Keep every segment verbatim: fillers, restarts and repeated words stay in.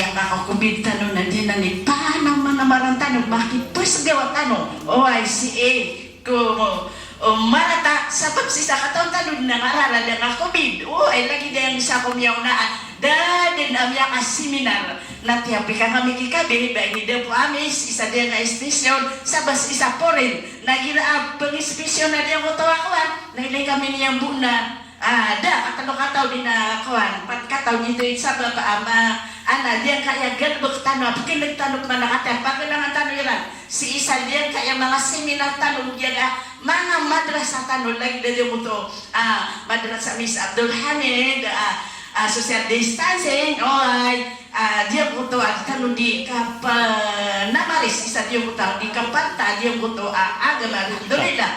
Aya ka ko-covid tano na di na ni panamaran tano, makipesgawa tano. O ay si e ko, o, marata, sabap sii sa katawan tano na ngararad a ka-covid. O ay lagid iyan sa ko miyaona a da den a miyaka-seminar. Na tiyapikan kami ki Kabi, ba ini da po ami sii sa diyan ka station, sabap sii sa foreign. Na igira a pengispection a diyan ko taw a kowan, na ilay kami niyan bo na Ah, da, katlo kataw di na kowan, pat kataw di to it sabap a ma, ana, diyan ka aya galebek tano, a pekeneg tano, mana kati a pagelangan tano iran. Sii sa diyan ka aya manga seminar tano, diyan ka manga madrasa tano, lagid a diyan oto, ah, madrasa Miss Abdul Hamid, ah, ah, social distancing, oy, ah, diyan oto, ah, tano di kapanamaris, sii sa diyan oto, di kapanta, diyan oto, ah, agama, alhamdulillah.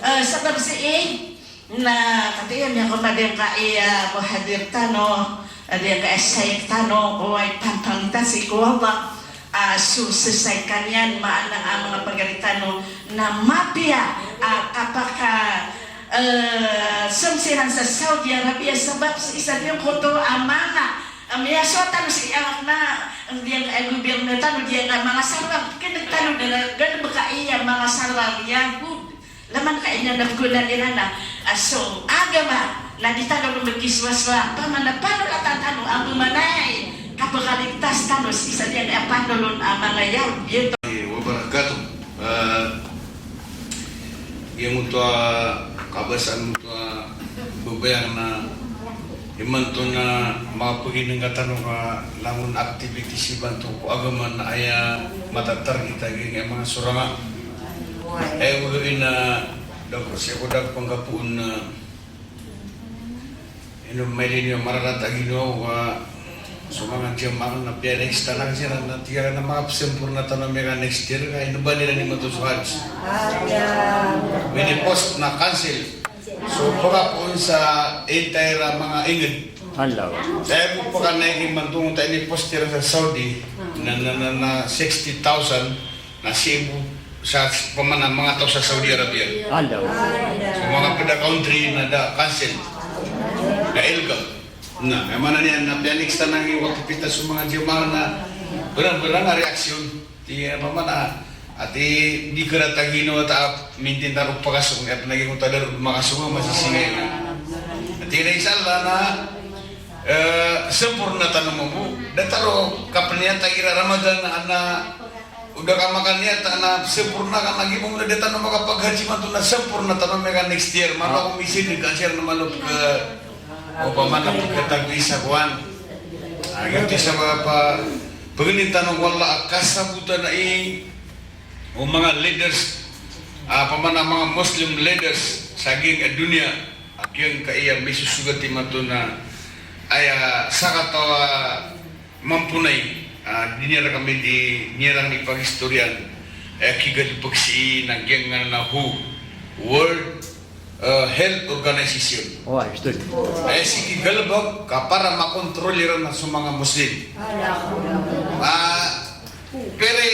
Eh, sabap sii, Na, kati iya miyakoto a diyan ka aya muhadir tano, a diyan ka aya shaykh tano, oway, pantang ta sii ko Allah, ah, so sesay ka niyan, maana a manga pagari tano, na mapiya, ah, kapaka, eh, semsiran sa Saudi Arabia, sabap sii sa diyan koto a manga, ah, miyasowa tano sii a, na, diyan ka aya gobirno tano, diyan ka manga sarwang, keneg tano, da, da, da, baka iya manga sarwang, Yahud. Laman ka ina na begonan iran a so agama na di tano ron bekisowasowa, pamana panolotan tano a bemanay kapakaligtas tano sii sa diyan a panolon a manga Yahud, giyoto. Wabarakatuh. Eh, giyoto a kabasaan oto a bebayang na imanto na manga pagineng ka tano ka langon activities imanto ko agama na aya matatarget a giyangkai a manga sorang a. Aya gowani na da ko sii ko da ko pangkapoon na ino mailay niyo mararata a ginawa ko a so manga jamaah na piya next tano siran na tig iran na makapesemporna tano miyaka next year ka ino ba iran imanto so Hajj. Mini-post na cancel. So, pakapoon sa entire a manga inged. Aya bo pakanay ki imanto ta ini-post iran sa Saudi na, na, na, na sixty thousand na sii bo sa pamana manga taw sa Saudi Arabia. So, manga ped a country na da cancel. Na ilga. Na, aya maana niyan na piya next tano i wakto pita so manga jamaah na berang-berang a reaction. Tig iyan a pamana, ati di kerata ginawa ta a mintin tano pakasong, ati na giyoto a da ron makasong a masisingay. Ati na insha Allah na, eh, sempurna tano mambo, da tano kapeniyata igira Ramadan a na, o da ka makaniyat a na sempurna ka na giyoto mambo na da tano makapaghaji imanto na sempurna tano miyaka next year, malo ko misin di ka siran na malo ke Opama na pekatagoy sa kowan. Ah, giyoto i sabap a pegenen tano ko Allah a kasabotan i o manga leaders, ah, opama na manga Muslim leaders sa giyangkai a doniya, a giyangkai a misosogat imanto na aya sakataw a mamponay, ah, di niyan rkami di niyan rkami pag-istoriyaan, eh, kigalebek sii na giyangkanan a WHO, World, eh, Health Organization. Oh, ah, istori. Eh, sii kigalebek ka para makontrol iran so manga Muslim. Ah, pere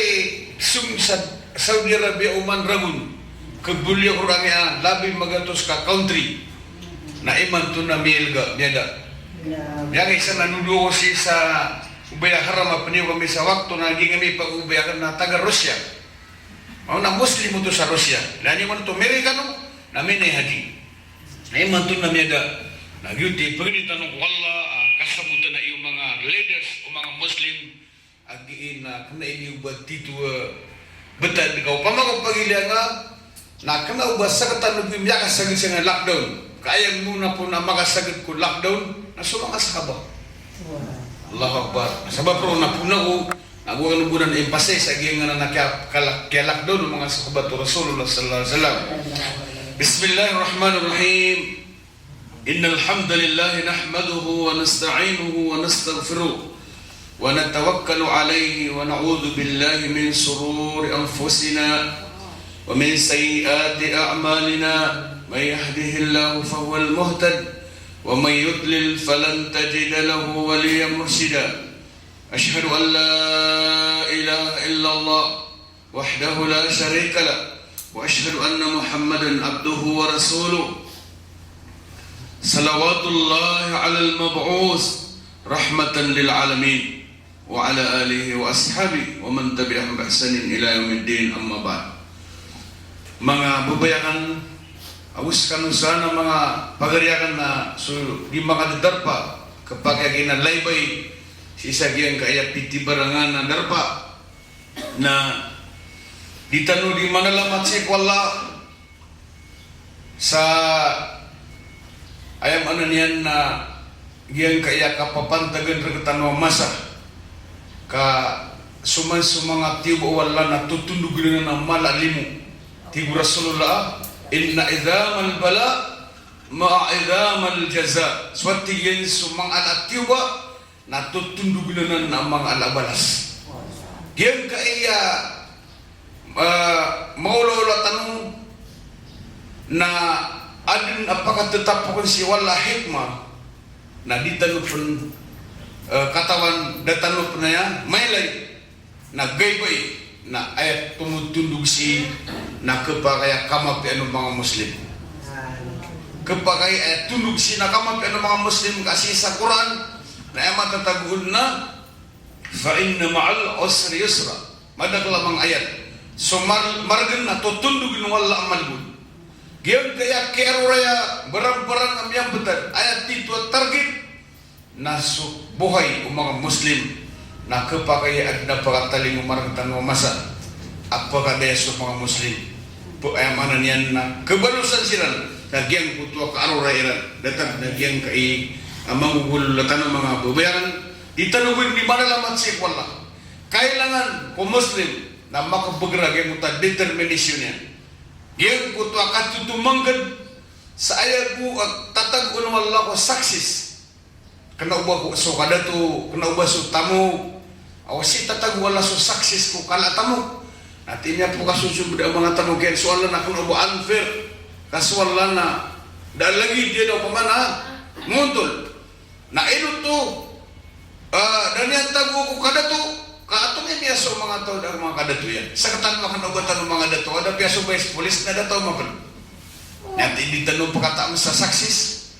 song sa Saudi Arabia, Oman ragon, keboliya ko rkami a labi magatos ka country. Na imanto na miyailga, miyada. Miyakaisa na nodo ako sii sa obay a haram a peniyo kami sa wakto na giyangkai a mipag-obay aken na taga Russia. Maana Muslim oto sa Russia. Na imanto Amerikano, na minay hadi. Na imanto na miyada. Na giyoto i pegenen tano ko Allah, ah, kasabotan i o manga leaders, o manga Muslim, a giya na kena i niyo ba tito a betad ka opama ko pagilaya nga, na kena o ba sekatan o ba miyakasaged sangkai a lockdown. Ka aya mona pon a makasaged ko lockdown, na so manga sahaba. Allahu Akbar. Sabap roo na pona ko, na go kano bo nan emphasize sa giyangkanan a kiya, kala-, kiya-lockdown o manga sahabat o Rasulullah sallallahu alaihi wasallam. Bismillahirrahmanirrahim. إن الحمد لله نحمده ونستعينه ونستغفره ونتوكل عليه ونعوذ بالله من شرور أنفسنا ومن سيئات أعمالنا. من يهده الله فهو المهتد ومن يضلل فلن تجد له وليا مرشدا. أشهد أن لا إله إلا الله وحده لا شريك له، وأشهد أن محمدا عبده ورسوله. صلوات الله على المبعوث رحمة للعالمين. Wa ala alihi wa ashabihi wa man tabi'ahum bi ihsanin ila yaumiddin, amma ba'd. Manga babayaan, ago sekano san a manga pagari aken na so di makadadarpa, kepakay a giyangkaya laibay sii sa giyangkaya pitibarangan a darpa, na di tano di manalamat sii ko Allah sa aya maana niyan na giyangkaya kapapantagan rektano a masa ka so man so manga tiyoba o Allah na totondogn anan a mala a limo. Tig o Rasulullah, "Inna idhamal bala ma'a idhamal jaza." So, tig iyan, so manga ala a tiyoba na totondogn anan a manga ala a balas. Giyangkaya, ah, maolaola tano na aden a pakatetapokn sii o Allah a hikmah, na di tano pen, eh, katawan, da tano pen aya mailay. Na gaibai, na aya tomotondog sii na kepakay a kamapiya o manga Muslim. Kepakay aya tondog sii na kamapiya o manga Muslim ka sii sa Quran, na aya matatago on na, "Fa inna ma'al usri yusra." Madakl a manga ayat. So mar-, margen na totondogn o Allah a malbod. Giyangkaya kiyaroray a barang-barang a miyambtad, aya tito a target na so bohay o manga Muslim na kepakay a aden a pakatalingoma rektano a masa a pekadaya so manga Muslim. Pe-, aya maana niyan na kebalosan siran sa giyangkoto a kaaroray iran. Datar na giyangkai a mangogolawla tano, manga babayaan, di tano bo di manalamat sii ko Allah. Kailangan ko Muslim na makabagr a giyangkoto a determination iyan. Giyangkoto a katotomangkd sa aya bo a tatagoan o Allah ko success. Kena o ba ko so kadato, kena o ba so tamok. Aw, sii tatago o Allah so success ko kala a tamok. Na tig iyan a pkasosombd a manga tamok iyan so Allah na kena o ba unfair. Ka so Allah na da lagid iyan o pman a montol. Na ino oto, ah, da niyan tago ko kadato, ka antonaa i miyasowa o manga taw a da manga kadato iyan. Sktano a kena o ba tano manga dato a da piyasowa o vice police na da taw mapn. Na tig iyan di tano pkataam sa success.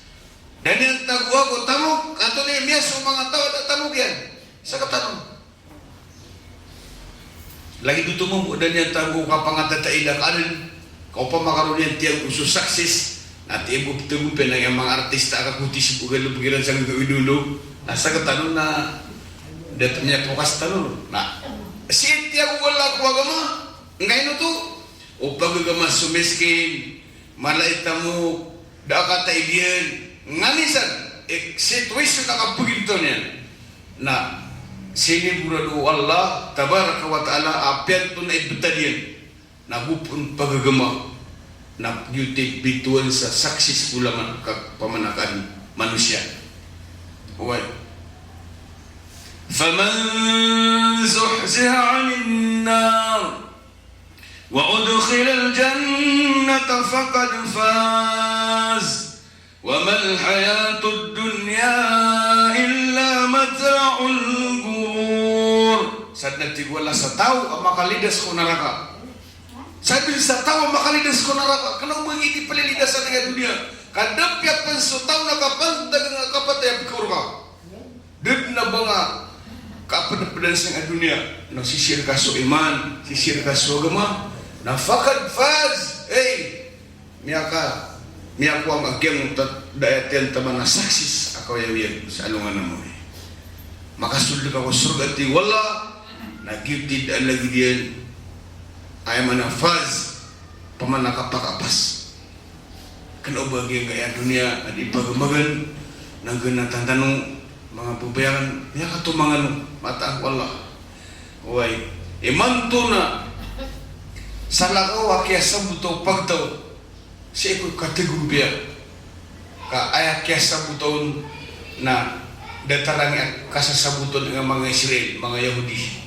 Da niyan tago ko tamok, ka antonaa i miyasowa o manga taw a da tamok iyan. Sktano. Lagid oto mambo, da niyan tago ko kapangatatai da ka aden, ka opama ka roo niyan tiyago so success, na tig iyan bo ptagompiya na giya manga artista a kakoti sii bo galbk iran sa gagawii dolo. Na sktano na da tano miyapokas tano. Na sii tiyago o Allah ko agama, ngkaino oto, o pagagama so miskin, mala i tamok, da a kataid iyan, nganin san, eh, situation a kapagintaw niyan. Na sinigurado o Allah tabaraka wa ta'ala a apiya oto na ibtad iyan na go pn pagagama, na giyoto i bitowan sa successful a man-, ka-, pamanakaran manosiya. Oway. Faman zuhziha 'anin nar wa udkhilal jannata faqad faz. Wa mal hayatud dunya illa mata'ul ghurur. Sadn a tig o Allah sa taw a makalidas ko naraka. Sadn sa taw a makalidas ko naraka. Kna o ba giya di plilidasan a doniya. Ka da piya pn so taw na kapantag a kapatay a pkhawr ka. Da dn a ba nga kapdpdan sangkai a doniya, na sisii rka so iman, sisii rka so agama, na faqad faz, ey, miyaka, miyakowa nga giyangkoto a da a tig iyan taman a success a kaoyagoyag sa alongan a mori. Makasold ka ko sorga, tig o Allah, na giyoto i da a lagid iyan, aya maana faz, paman a kapakapas. Kna o ba giyangkaya doniya a di pagamagan, na ganatan tano, manga babayaan, miyakatomangan o mataan ko Allah. Oway, imanto na salakaw a kiyasabota o pagtaw sii ko katagompiya. Ka aya kiyasabota on na datar angkai a kasasabota on a manga Israel, manga Yahudi.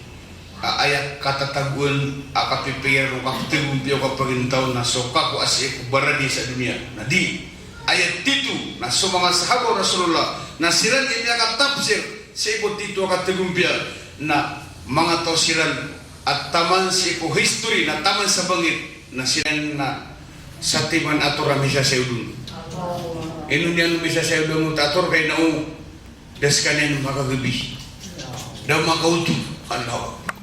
A aya katatagoan a kapipikir o kaptagompiya o kapagintaw na so kakowa sii ko baradi sa doniya. Na di, aya tito na so manga sahaba o Rasulullah na siran i miyakatapsir sii ko tito a katagompiya na manga taw siran a taman sii ko history na taman sa bangkit na siran na satiman ator a misasayod on. Ino niyan misasayod on o ator ka ino o da skaniyan makagabi. Da makaoto. Allahu Akbar.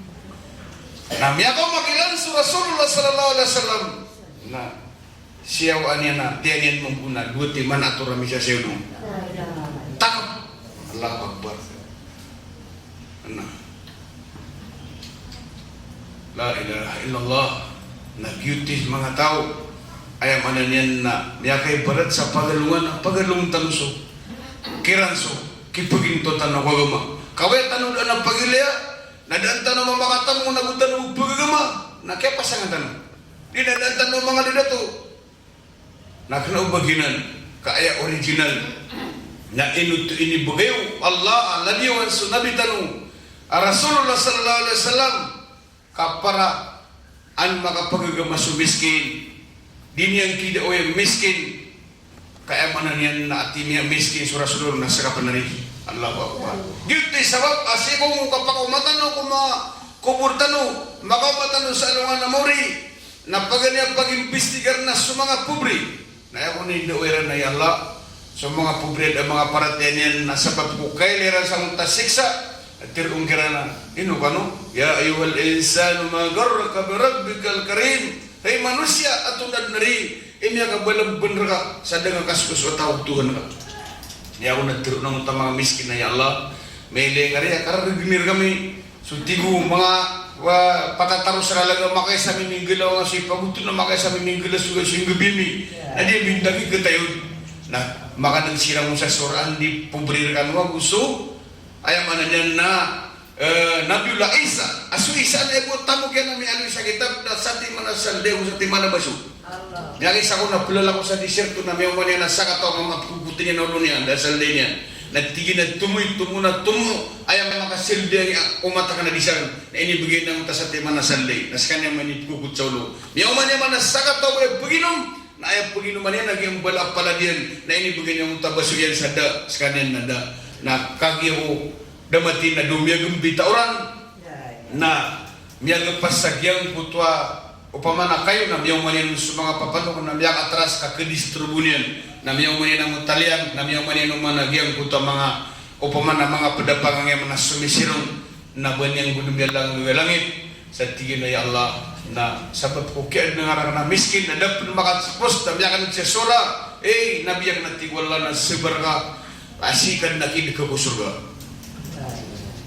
Na miyakaoma kiran so Rasulullah sallallahu alaihi wasallam. Na siyaw a niyan na, tiyan iyan mambo na dowa timan a tora misasayaw on. Takap. Allahu Akbar. Na. La ilaha illallah. Na giyoto i manga taw. Aya maana niyan na miyakaibarat sa pagalongan, pagalongan tano so kiran so kipaginto tano ko agama. Ka aya tano daan a pagilaya, na daan tano mamakatamong na go tano pagagama, na kiyapasangan tano. Di na daan tano manga dadato. Na kena o ba giyanan, ka aya original na ino oto inibegay o Allah a ladiyawan so Nabi tano a Rasulullah sallallahu alaihi wasallam, ka para an makapagagama so miskin. Di niyan kidaoya miskin. Ka aya maana niyan na ati niyan miskin so Rasulullah na seka pen ari. Allahu Akbar. Giyoto i sabap a sii ko manga kapakaoma tano ko manga kobor tano, makaoma tano sa alongan a maori, na paganay a pagimbistigar na so manga pobre. Na aya kon indaowa iran na ya Allah, so manga pobre a da manga paratiyaya niyan na sabap ko kailay iran sa onta siksa, na tero on kiran a, ino kano? Ya ayyuhal insanu ma gharraka bi rabbikal karim. Hay manosiya, antonaa den ari i miyakabalaban reka sa da nga kasokaso a taw o Tohan ka? Aya kon a tero on onta manga miskin na ya Allah, mailay nga ari a kararegen rkami. So tig o manga, wa, patataro sa lalag a makaisa mi minggela, nga so ipagoto na makaisa mi minggela so, so inggabi mi. Na di a bintagi katayon. Na makadag siran on sa soraan di pobre rkano ago so, aya maana niyan na, eh, Nabiyullah Isa. A so Isa na aya bo tamok iyan a miyaaloy sa kitab na satiman a saldi ago satiman a baso. Miyakaisa ko na pelalako sa disyerto na miyaoma niyan a sakataw a mapkokot iyan a olo niyan, da saldi niyan. Na tig iyan a tomo, tomo na tomo, aya makasaldi a omat akn a di sakn. Na inibegay niyan onta satiman a saldi, na sekaniyan man i pkokot sa olo. Miyaoma niyan man a sakataw a baya paginom, na aya paginom iyan na giyambala a palad iyan, na inibegay niyan onta baso iyan sa da, sekaniyan na da. Na kagiya ko da mati na do miyagambita oran. Na miyagapas sa giyangkoto a opama na kayo na miyaoma niyan so manga papanok na miyakatras ka kedistribu niyan. Na miyaoma niyan a motaliyan, na miyaoma niyan oman a giyangkoto a manga opama na manga ped a pangangayam na somisirong, na ba niyan go den miyalangoy a langit. Sa tig iyan a ya Allah, na sabap ko kiyaadn a ngaran ka na miskin, na da pen makatapos, na miyakaneg sa sora, eh, Nabi, aya na tig o Allah na sabar ka, a sii ka den a kideg ko sorga.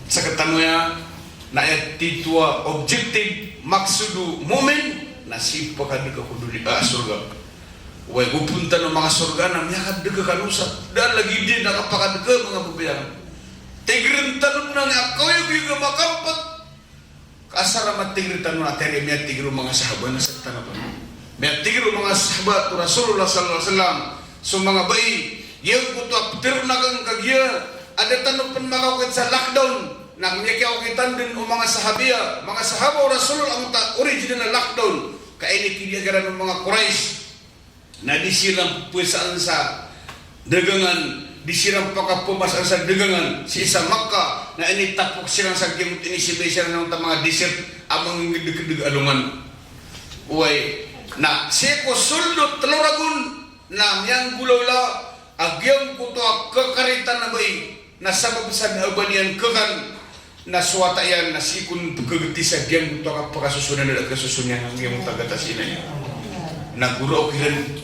Sekatano aya, na aya tito a objective, maksud o mu'min, na sii pekadeg ko doniya, ah, sorga. Oway, go pen tano makasorga na miyakadeg kano sa, da lagid iyan a kapakadeg, manga babayaan. Tigren tano na miyakaoyagoyag a makampet. Ka asar a matigr tano na tiyari a miyatigr o manga sahaba na sa tano pen. Miyatigr o manga sahaba o Rasulullah sallallahu alaihi wasallam. So manga bai, giyangkoto a ptharoon akn kagiya a da tano pen makaokit sa lockdown. Na miyakiyaokitan den o manga sahabiya, manga sahaba o Rasulullah, angkoto a original a lockdown. Ka inikidiya kiran o manga Quraysh. Na di siran pphasaan sa dagangan, di siran pakapphasaan sa dagangan sii sa Makkah, na initapok siran sa giyangkoto a inisibay siran a manga desert a mangngedekdeg a alongan. Oway, na sii ko sold o telo ragon, na miyanggolawla a giyangkoto a kakaritan a bai, na sabap sa da a ba niyan khakan, na so wata iyan na sii kon pkhagti sa giyangkoto a kapakasoson a da kasoson iyan a giyangkoto a gatas iyan. Na goro o kiran,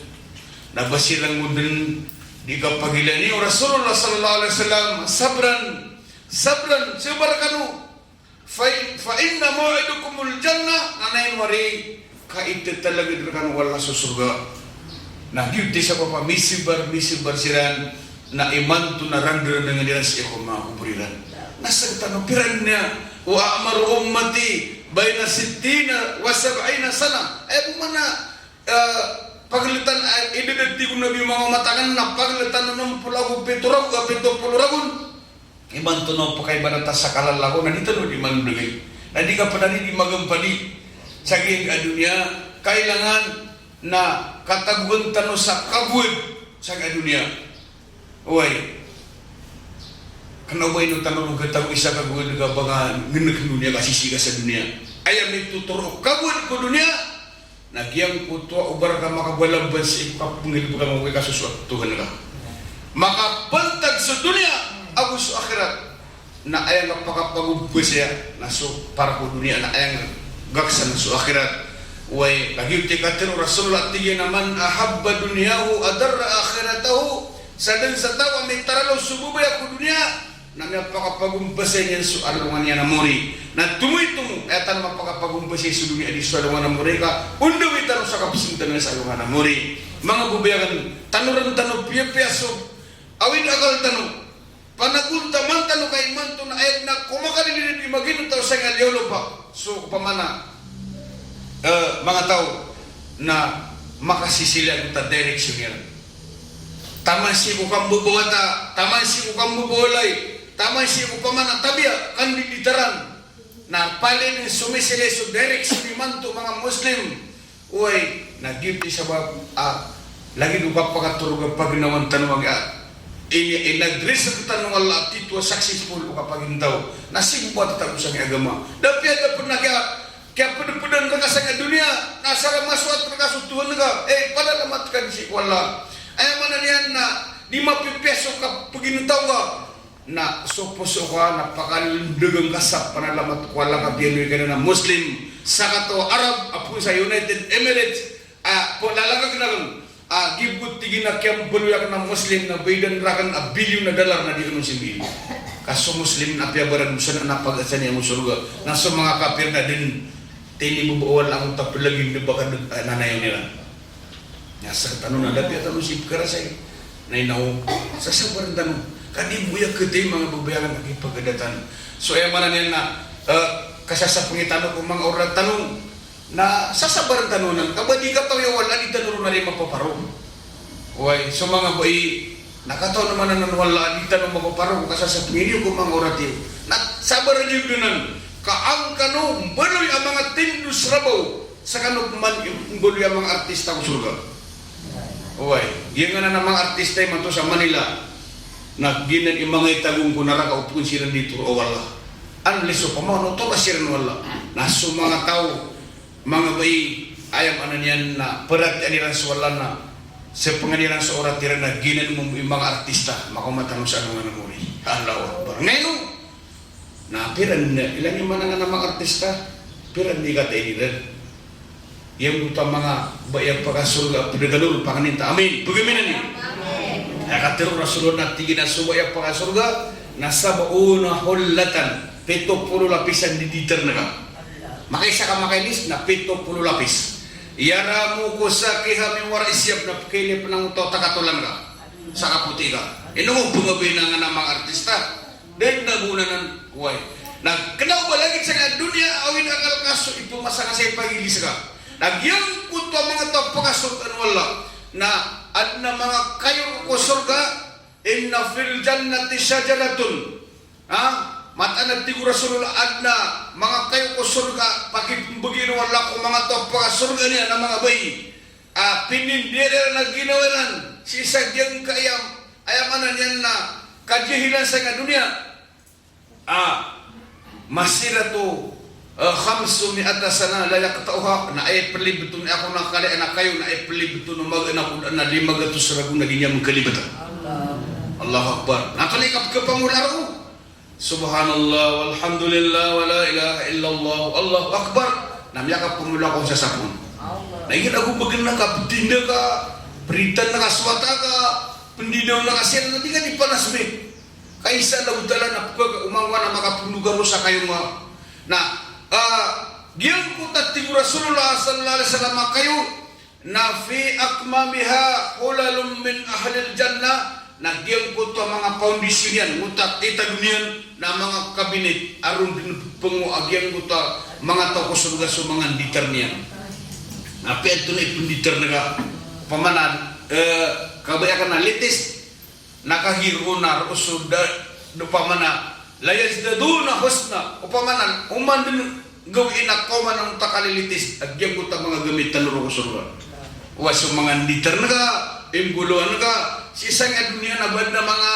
na ba siran ngoden di kapagilaya niyo Rasulullah sallallahu alaihi wasallam, sabran, sabran, sabar kano. Fa in, fa inna maw'idakumul jannah, na ino ari ka itetalaged rekano o Allah so sorga. Na giyoto i sabap a misabar, misabar siran, na imanto na randerandeng iran sii ko manga kobor iran. Na sekatano piran iyan, wa a'maru ummati baina sittina wa sab'ina sana. Aya bo maana, eh, pagletan, eh, idadati ko Nabi manga omat akn na pagletan o nem polo ago pito ragon, ah, pito polo ragon. Imanto na pkhaibadata sa kalalaw ko na di tano di manodagay. Na di ka pen ari di magampadi sa giyangkai a doniya, kailangan na katagoan tano sa kagowad sa giyangkai a doniya. Oway. Kena o ba ino tano ron katagoan sa kagowad ka ba nga ngenek doniya ka sisii ka sa doniya. Aya mitotoro o kagowad ko doniya, na giyangkoto a oba reka makabalaban sii ko kapenggalebek a manga kasosoat o Tuhan ka. Makapantag so doniya ago so akhirat. na aya ngka pakapagompasaya na so para ko doniya, na aya ngka gaksa na so akhirat. Oway, kagiya oto i katharo o Rasulullah, tig iyan a, "Man ahabba dunyahu adarra akhiratahu." Sadn sa taw a mitaralo so babaya ko doniya, na miyapakapagompasaya niyan so alongan iyan a mori. Na tomo i tomo, aya tano mapakapagompasaya so doniya di so alongan a mori ka ondawi tano sa kapsn tano sa alongan a mori. Manga babay akn, tanoran tano piyapiya so awid a akal tano. Panagontaman tano ka imanto na aya dn a komakalilid i magintaw sangkai a liyawaw lopa. So, opama na, eh, manga taw na makasisila ago ta direction iran. Taman sii ko kambabawata, taman sii ko kambabawalay, taman sii ko opama na tabiya, kandiditaran. Na palaya dn somisila so direction imanto manga Muslim. Oway, na giyoto i sabap a lagid o kapakatorog a pagnawan tano a, ini, inadrisa tano o Allah a titho a successful o kapagintaw. Na sii bo a tatago sangkai a agama. Da piya da pn a kiya, kiyapdpdan rka sangkai a doniya, na sa masoat rka so Tuhan ka, eh, palalamat ka dn sii ko Allah. Aya maana niyan na di mapipiya so kapagintaw ka. Na so poso ka na pakalndgn ka sa panalamat ko Allah ka biyaloy ka dn a Muslim, sakataw a Arab a poon sa United Emirates, a, ko lalagag na kn, a, giyoto tig iyan a kiyambaloy akn a Muslim na bayadan rakn a bilyon a dollar na di akn on simbiin. Ka so Muslim na piyabarag dosa na pagasan iyan ko sorga. Na so manga kapir na dn tinibobowal ako ta plagid na baka dn, a, nanayaw iran. Na sktano na da piya tano sii pkharasay. Na ino, sasabarn tano. Ka di mboya khatay manga babay akn a giya pagadatan. So aya maana niyan na, eh, kasasapngi tano ko manga orda tano. Na sasabarn tano anan. Ka ba di katawi o Allah a di tano ron a di mapaparo. Oway, so manga bai, na katawi anan o Allah a di tano mapaparo ko kasasapngi niyo ko manga orda iyo. Na sabarn iyo dn anan. Ka an kano mbaloy a manga tindg o rabaw. Skano pman i mbaloy a manga artista ko sorga. Oway, giyanan a manga artista imanto sa Manila. Na giyanan i manga itago ko naraka o poon siran di toro o Allah. Unless opama na toro siran o Allah. Na so manga taw, manga bai, aya maana niyan na paratiyayaan iran so Allah na sapngan iran so orat iran na giyanan mambo i manga artista, makaoma tano sa alongan a mori. Allahu Akbar. Ngayon, na pira dn, ilay niyo man anan a manga artista, pira dn i kataid iran. Giyangkoto a manga bai a pakasorga a pd a kalolog, pangnin ta amin. Pagamin ani. Amin. Aya katharo o Rasulullah na tig iyan a so bai a pakasorga na sab'una hullatan, pito polo lapisan di ditar ngka. Makaisa ka makailis na pito polo lapis. Yara muqshaqiha min wara'is siyab, na pkailay pn angkoto a takatolan ka sa kapoti ka. Ino bo pngabayan anan a manga artista. Da dn a gona anan, oway. Na kna o ba lagid sangkai a doniya, awid a akal ka so ipmasa ka sa ipagili ska. Na giyangkoto a manga taw a pakasorgaan o Allah. Na adn a manga kayo ko sorga, inna fil jannati shajaratun. Ha? Mataan a tig o Rasulullah, adn a manga kayo ko sorga, pakipmbgi o Allah ko manga taw a pakasorga niyan a manga bai. A, pinindiyar iran a ginawa iran sii sa giyangkaya, aya maana niyan na kajahilan sangkai a doniya. A, masiratu, eh, khamsu mi'ata sana la yaqta'uha, na aya plibton, aya ko na kala a kayo na aya plibton o magaan a ko daan a lima gatos ragon a di niyan mkalibat. Allahu Akbar. Na kala i kapkhapangola roo. Subhanallah, walhamdulillah, wala ilaha illallah, Allahu Akbar. Na miyakapangola ko sa sapon. Na igira ago bagn na ka ptinda ka, pritan na ka swata ka, pndinaw na ka siyar na di ka di panas mi. Ka isa Allahu Ta'ala na pkhaoma na makapndo ka roo sa kayo nga. Na, ah, giyangkoto a tig o Rasulullah sallallahu alaihi wasallam a kayo, na fi akmamiha hulalun min ahlil jannah, na giyangkoto a manga foundation iyan, ngoto a itado niyan, na manga cabinet a ron dn pngowa a giyangkoto a manga taw ko sorga so manga nditar niyan. Na apiya antonaa i pnditar ngka, opama na, eh, kabaya ka na latest, na kagiya roo na roo so da, da opama na, la yazdaduna husna, opama na, oman dn gawii na kaoma na onta kalilitis a giyangkoto a manga gamit tano roo ko sorga. Oway, so manga nditar ngka, imbolowan ngka, sii sangkai a doniya na ba adn a manga,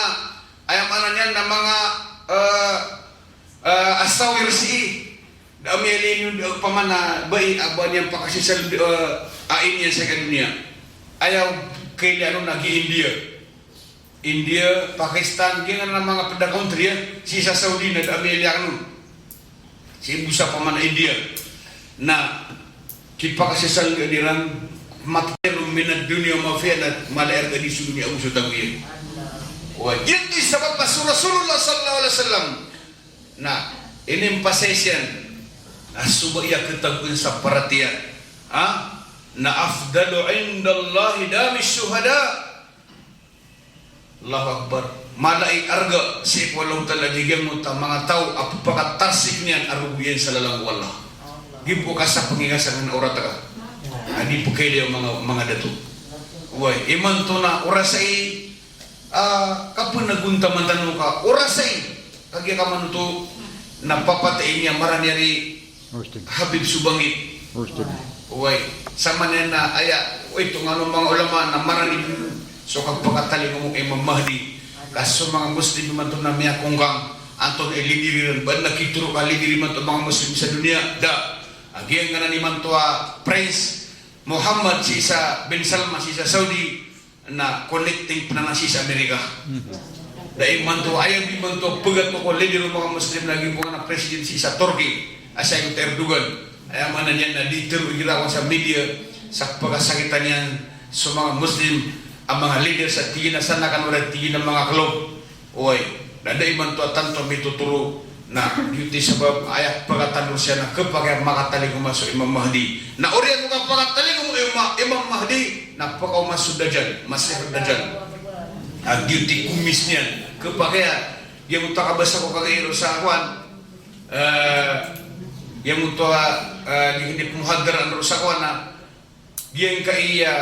aya maana niyan na manga, eh, eh, asawir sii. Da a miyalin, da opama na bai a ba niyan pakasisal, eh, a ini a sangkai a doniya. Aya kailay ron na gi India. India, Pakistan, giyangkanan a manga pd a country, a, sii sa Saudi na da a miyaliyakan on. Sii bo sa pman a India. Na kipakasasal iran, matay ron, min ad-dunya wa ma fiha, na mala i arga di so doniya ago so tago iyan. Wa giyoto i sabap a so Rasulullah sallallahu alaihi wasallam na inimpasay siyan a so ba aya katagoan sa paratiyaya, ha? Na afdalu indallahi dami shuhada. Allahu Akbar. Mala i arga sii ko Allahu Ta'ala di giyangkoto a manga taw a pphakatarsik niyan a rogo iyan sa lalan ko Allah. Giyoto ka sa pangingasa ngka na orat ka a di pkailay o manga, manga dato. Oway, imanto na orasay, ah, kapnagontaman tano ka orasay. Kagiya ka manoto na papatay niyan, marani ari Muslim. Habib Subangit. Muslim. Oway, samanaya na aya, ito ngka no manga ulama na marani so kapakatalingoma o Imam Mahdi. Ka so manga Muslim imanto na miyakongkang antonaa i leader iran, ba na kitharo ka leader imanto o manga Muslim sa doniya? Da. A giyangkanan imanto a Prince Mohammed sii sa, bin Salman sii sa Saudi, na connecting pn anan sii sa Amerika. Da imanto, aya bo imanto a pgatokaw a leader o manga Muslim na giyoto ngka na president sii sa Turkey, a si Erdogan. Aya maana niyan na di tharo igira ko sa media sa pkasakitan iyan so manga Muslim a manga leader sa tig iyan a sana kano ra tig iyan a manga club. Oway, na da imanto a tanto a mitotoro, na giyoto i sabap a aya pkatandor siyan na khapakay a makatalingoma so Imam Mahdi. Na oriyan o kapakatalingoma o Ima-, Imam Mahdi na pkaoma so Dajjal, Masih Dajjal. A giyoto i komis niyan, khapakay a, giyoto a kabasa ko kagiya ron sa kowan, eh, giyoto a, eh, di, di muhadara ron sa kowan na, giyangkaya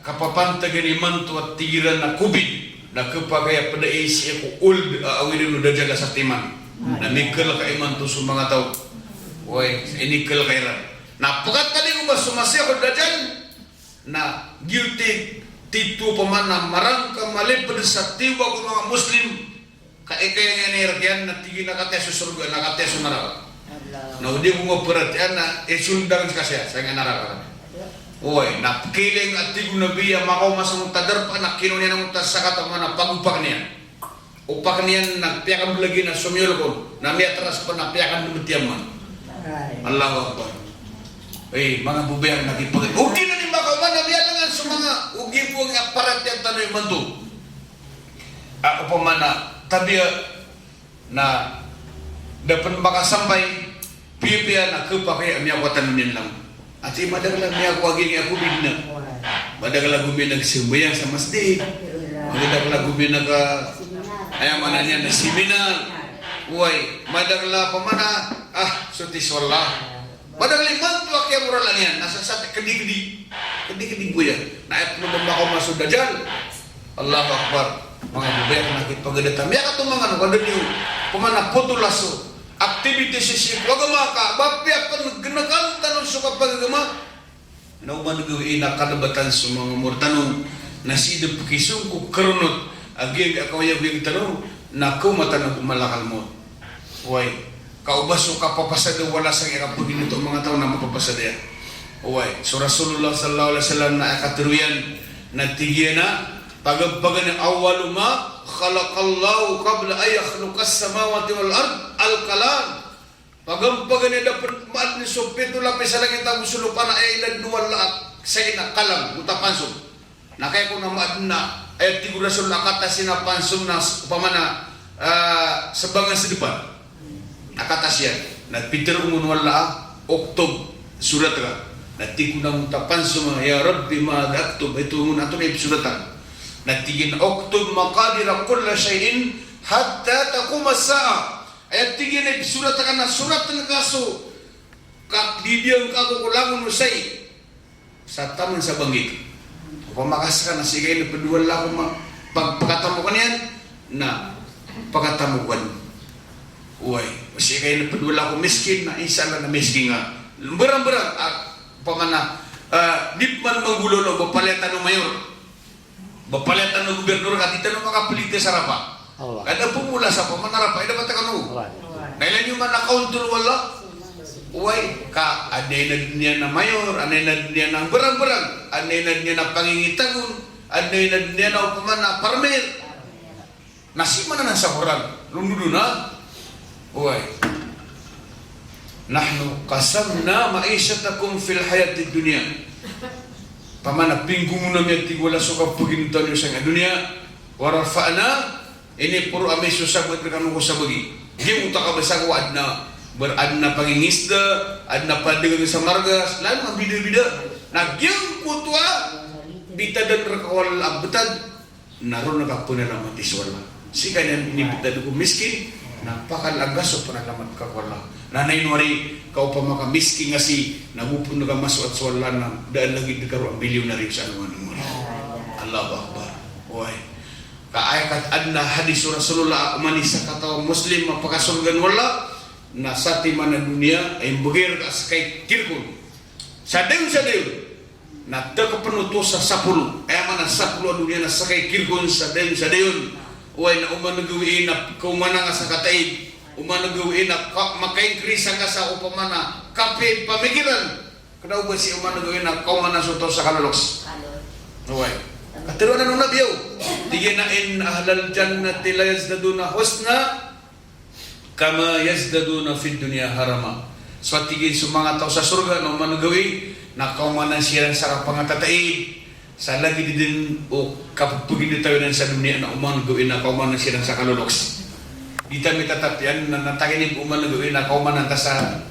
kapapantagan imanto a tig iran a covid, na khapakay a pd a isi ko old, ah, awid o Dajjal a satiman. Na mikalk imanto so manga taw. Oway, inikalk iran. Na pkatalingoma so Masih o Dajjal, na giyoto i titho pman a marangka malipd sa tiyoba ko manga Muslim. Ka ikaya niyan i rk iyan na tig iyan a kataya so sorga, na kataya so naraka. Na o di ko nga paratiyayaan na isoldan ska siya sa naraka. Oway, na pkhailay nga a tig o Nabi a makaoma sa mota darpa na kinowa niyan a mota sakataw mana pagopak niyan. Opak niyan na piyakamblag iyan a somiyolkol, na miyatras pn na piyakandmt iyan man. Allahu Akbar. Eh, manga babay akn a kipagay. Ogaid na di makaoma na miyalangan so manga, ogaid bo a paratiyaya tano imanto. A, opama na tabiya na da pn makasampay, piyapiya na khapakay a miyakowa tano niyan langon. Ati madakl a miyakowa giyangkai a covid na. Madakl a gominag sambayang sa masjid. Madakl a gominag a, aya maana niyan na seminar. Oway, madakl a opama na, ah, so tiso Allah. Madakl imanto a kiyamoralan iyan, na sa, sa kdi-kdi. Kdi-kdi bo iyan. Na aya pn o ba makaoma so Dajjal. Allahu Akbar. Manga babay akn a kipagada ta. Miyakatoman kano, kada niyo. Opama na potol a so activities sii ko agama ka ba piya pn gnkan tano so kapagagama. Na oman gawii na kalbatan so manga omor tano. Na sii dn pkisong ko kronot a giyangkai a kaoyagoyag tano. Na kaoma tano ko malakal mawt. Oway, ka o ba so kapapasada o Allah sa giyangkai a kapaginito o manga taw na mapapasada iyan. Oway, so Rasulullah sallallahu alaihi wasallam na aya katharo iyan na tig iyan a, paganay, paganay, awwalu ma khalaqallahu qabla an yakhluqas samawati wal ard al-kalam. Paganay, paganay a da pn maadn so pito lapis a langit ago so lopa na aya inadn o Allah a, sa ina kalam, mota pansom. Na kaya ko na maadn a, aya tig o Rasul na katas iyan a pansom na s-, opama na, ah, sabangan sdpan. Na katas iyan. Na pitharo on o Allah a, oktob, sorat ka. Na tig o na mota pansom a, ya Rabbi, madha aktub? Ito on, antonaa i psorat ka? Na tig iyan a, uktub maqadira kulli shay'in hatta taquma as-sa'ah. Aya tig iyan a ipsorat ka na sorat ngka so kagdidiyang ka ko langon o sai. Sa taman sa bangkit. Opama ka ska na sii ka inpd o Allah ko ma-, pag-, pakatamok iyan, na pakatamok iyan. Oway, sii ka inpd o Allah ko miskin, na insha Allah na miskin ka. Mbarang-mbarang, ah, opama na, ah, di pman manggolawla, ba palaya tano mayor. Ba palaya tano gobernador ka di tano makapliti sa rapa. Allah. Ka da pmola sa pman a rapa, ida ba tano. Allah. Na ilay niyo man a kaontor o Allah. Oway, ka adn a inadn iyan a mayor, adn a inadn iyan a mbarang-mbarang, adn a inadn iyan a pangingitagon, adn a inadn iyan a opama na parmit. Na sii man anan sa Qur'an, londodon a, oway. Nahnu qasamna ma'ishatakum fil hayatid dunya. Pamana pinggomono ami, a tig o Allah, so kapaginetaw niyo sangkai a doniya. Wa rafa'na, iniporo ami so sabaad rekano ko sabagi. Giyoto a kabasa ko, adn a ber-, adn a pangingisda, adn a padagang sa margas, lalo a bidabida. Na giyangkoto a bitadan reka o Allah a betad, na roo na kapenalamat so Allah. Sii ka niyan inibetad ko miskin, na pakalaga so penalamat ka ko Allah. Na ino ari ka opama ka miskin ka sii, na go pen ka masoat so Allah na da a lagid ka roo a milyonaryo sa alongan o mori. Allahu Akbar. Oway. Ka aya kat-, adn a hadis o Rasulullah, oman i sakataw a Muslim a pakasorgaan o Allah, na satiman a doniya a imbegay reka a sekay kirkon. Sa dayon, sa dayon. Na da kepen oto sa sapolo. Aya maana sapolo a doniya na sekay kirkon sa dayon, sa dayon. Oway, na oman gawii na kaomanan ka sa kataid. Oman gawii na ka-, makaingkris angka sa opama na kapiya i pamikiran. Kena o ba sii oman gawii na kaomanan so taw sa kaloloks. Oway. Katharo anan o Nabi, o. Tig iyan a, "Inna ahlal jannati la yazdaduna husnan kama yazdaduna fid dunya harama." So, tig iyan, so manga taw sa sorga na oman gawii na kaomanan siran sa kapangataid, sa lagid den o kapepaginetaw iran sa doniya, na oman gawii na kaomanan siran sa kaloloks. Di ta mitatapian na, na tagan i oman gawii na kaomanan ta sa,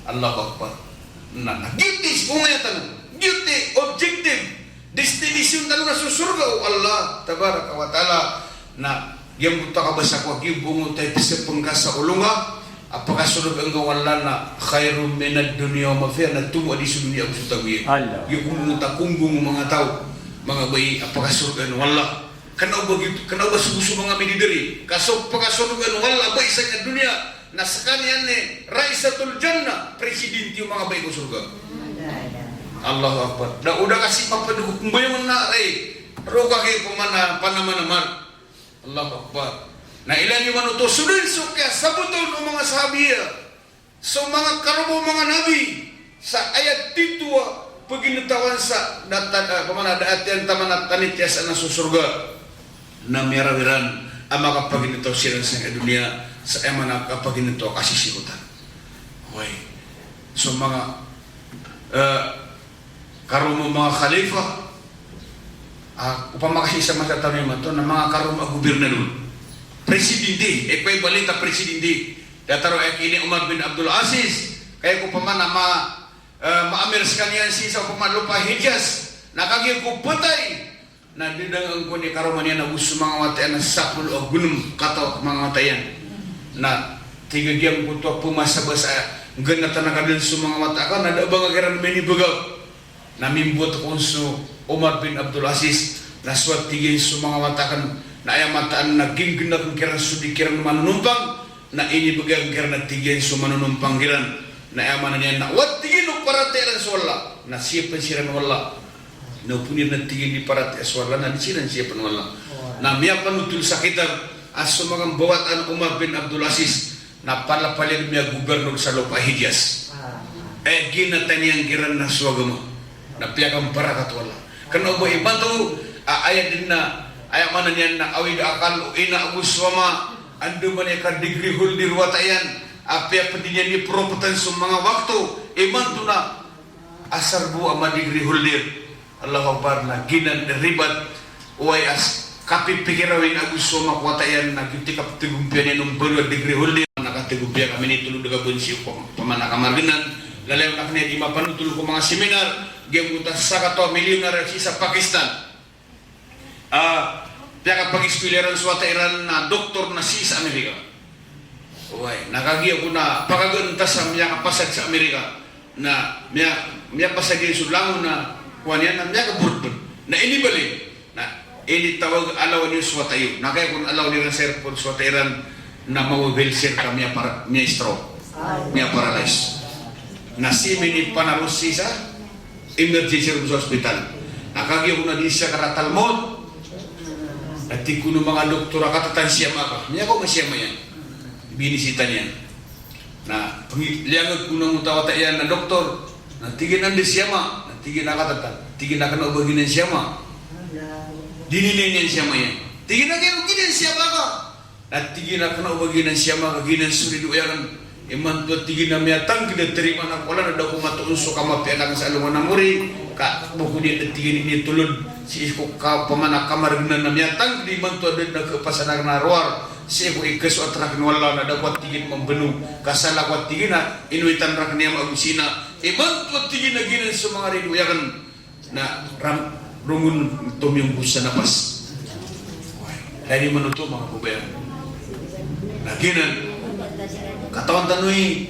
Allahu Akbar. Na, na giyoto i sipongayatan, giyoto i objective, destination tano na so sorga o Allah Tabaraka wa Ta'ala. Na giyangkoto a kabasa ko a giyoto a ipesepeng ka sa olo ngka a pakasorgaan ka o Allah na khairun minad dunya wa ma fiha, na tomo a di so doniya ago so tago iyan. Allah. Giyoto a konggong o manga taw, manga bai, a pakasorgaan o Allah. Kena o ba giyoto, kena o ba so, so manga mididiri. Ka so pakasorgaan o Allah a bai sangkai a doniya na sekaniyan i Raisatul Jannah, presidente o manga bai ko sorga. Allahu Akbar. Da o da ka sii maped ko pembayangan na, ay, roo ka giya pamana, panamanamar. Allahu Akbar. Na ilaya niyo man oto, so den so kiyasabotan o manga sahabiya. So manga karoma o manga nabi, sa aya tito a paginetaw sa da ta-, eh, pamana da a tiyan taman a tanitiyas anan so sorga. Na miyaraw iran a makapaginetaw siran sangkai a doniya, sa aya maana kapaginetaw a kasisikotan. Oway. So manga, eh, karoma o manga khalifa, ah, opama ka sii sa masa tano imanto na manga karoma a gobernador. Presidente, equivalent a presidente. Datar o aya ki ini Umar bin Abdul Aziz, ka aya ko opama na ma-, eh, maamir sekaniyan sii sa opama lopa Hijaz, na kagiya ko petay, na di dn angkoto i karoma niyan ago so manga wata iyan a sapolo ago nem kataw a manga wata iyan. Na tig a giyangkoto a pemasa-basa, nggenatan a ka den so manga wata ka, na da a ba ngka kiran minibegay. Na mimbowat kon so Umar bin Abdul Aziz, na so, a tig iyan, so manga wata aken, na aya mataan na ginggenat aken kiran so di kiran manonompang, na inibegay aken kiran, a tig iyan, so manonompang kiran. Na aya maana niyan na, o, a tig iyan, o paratiyaya iran so Allah, na siyapen siran o Allah. Na opama iran, a tig iyan, di paratiyaya so Allah, na di siran siyapen o Allah. Na miyapanotol sa kitab a so manga mbawatan o Umar bin Abdul Aziz, na palapalaya miyagobarnor sa lopa Hijaz. Eh, ginata niyan kiran na so agama. Na piyakambarakat o Allah. Kena o ba imanto, a, aya den na, aya maana niyan na awid a akal o ina ago so ama, andamanaya ka degree holder o wata iyan, a piyaped iyan i propetan so manga wakto, imanto na asar bo a ma-degree holder. Allahu Akbar, na giyanan i ribat, oway, a kapipikira o ina ago so ama ko wata iyan, na giyoto i kapetegompiya niyan on balo a degree holder, na kategompiya ka minitolod ka bo sii ko pamana ka margenan, lalayon aken iyan di mapanotol ko manga seminar, giyangkoto a sakataw a milyonaryo sii sa Pakistan. Ah, piyakapagiskuwila iran so wata iran na doktor na sii sa Amerika. Oway, na kagiya ko na pakagaan ta sa miyakapasad sa Amerika. Na miya-, miyapasad iyan so langon na kowan iyan na miyakaborod. Na inibaloy. Na initawag, alawan iyo so wata iyo. Na kagiya ko na alawan iran sa airport so wata iran na mawheelchair ka miyapara-, miya-stroke. Miyaparalyze. Na sii minipanaros sii sa emergency room sa hospital. Na kagiya ko na di sakaratal mawt, na tig kon o manga doktor a katatan siyama ka. Miyakaoma siyama iyan. Binisita niyan. Na pengiliyangag kon angkoto a wata iyan na doktor. Na tig iyan a anda siyama. Na tig iyan a katatan. Tig iyan a kena o ba giyanan siyama. Dininay niyan siyama iyan. Tig iyan a giyanan, giyanan siyama ka. Na tig iyan a kna o ba giyanan siyama ka, giyanan so ridoay akn. Imanto a tig iyan a miyatangkd a tarimaan ako, na da ako matoon so kamapiya akn sa alongan a mori. Ka bokod iyan a tig iyan a initolod sii ko ka, opama na kamargnan, na miyatangkd imanto a da dn a khapasan akn a rowar sii ko ikasoat rakn o Allah, na da ako a tig iyan mambno. Ka sala ako a tig iyan a inoitan rakn iyan ago sii na. Imanto a tig iyan a giyanan so manga ridoay akn. Na ram, rongon tomiyonggo sa napas. Lagid man oto, manga babay akn. Na giyanan, katawan tano i,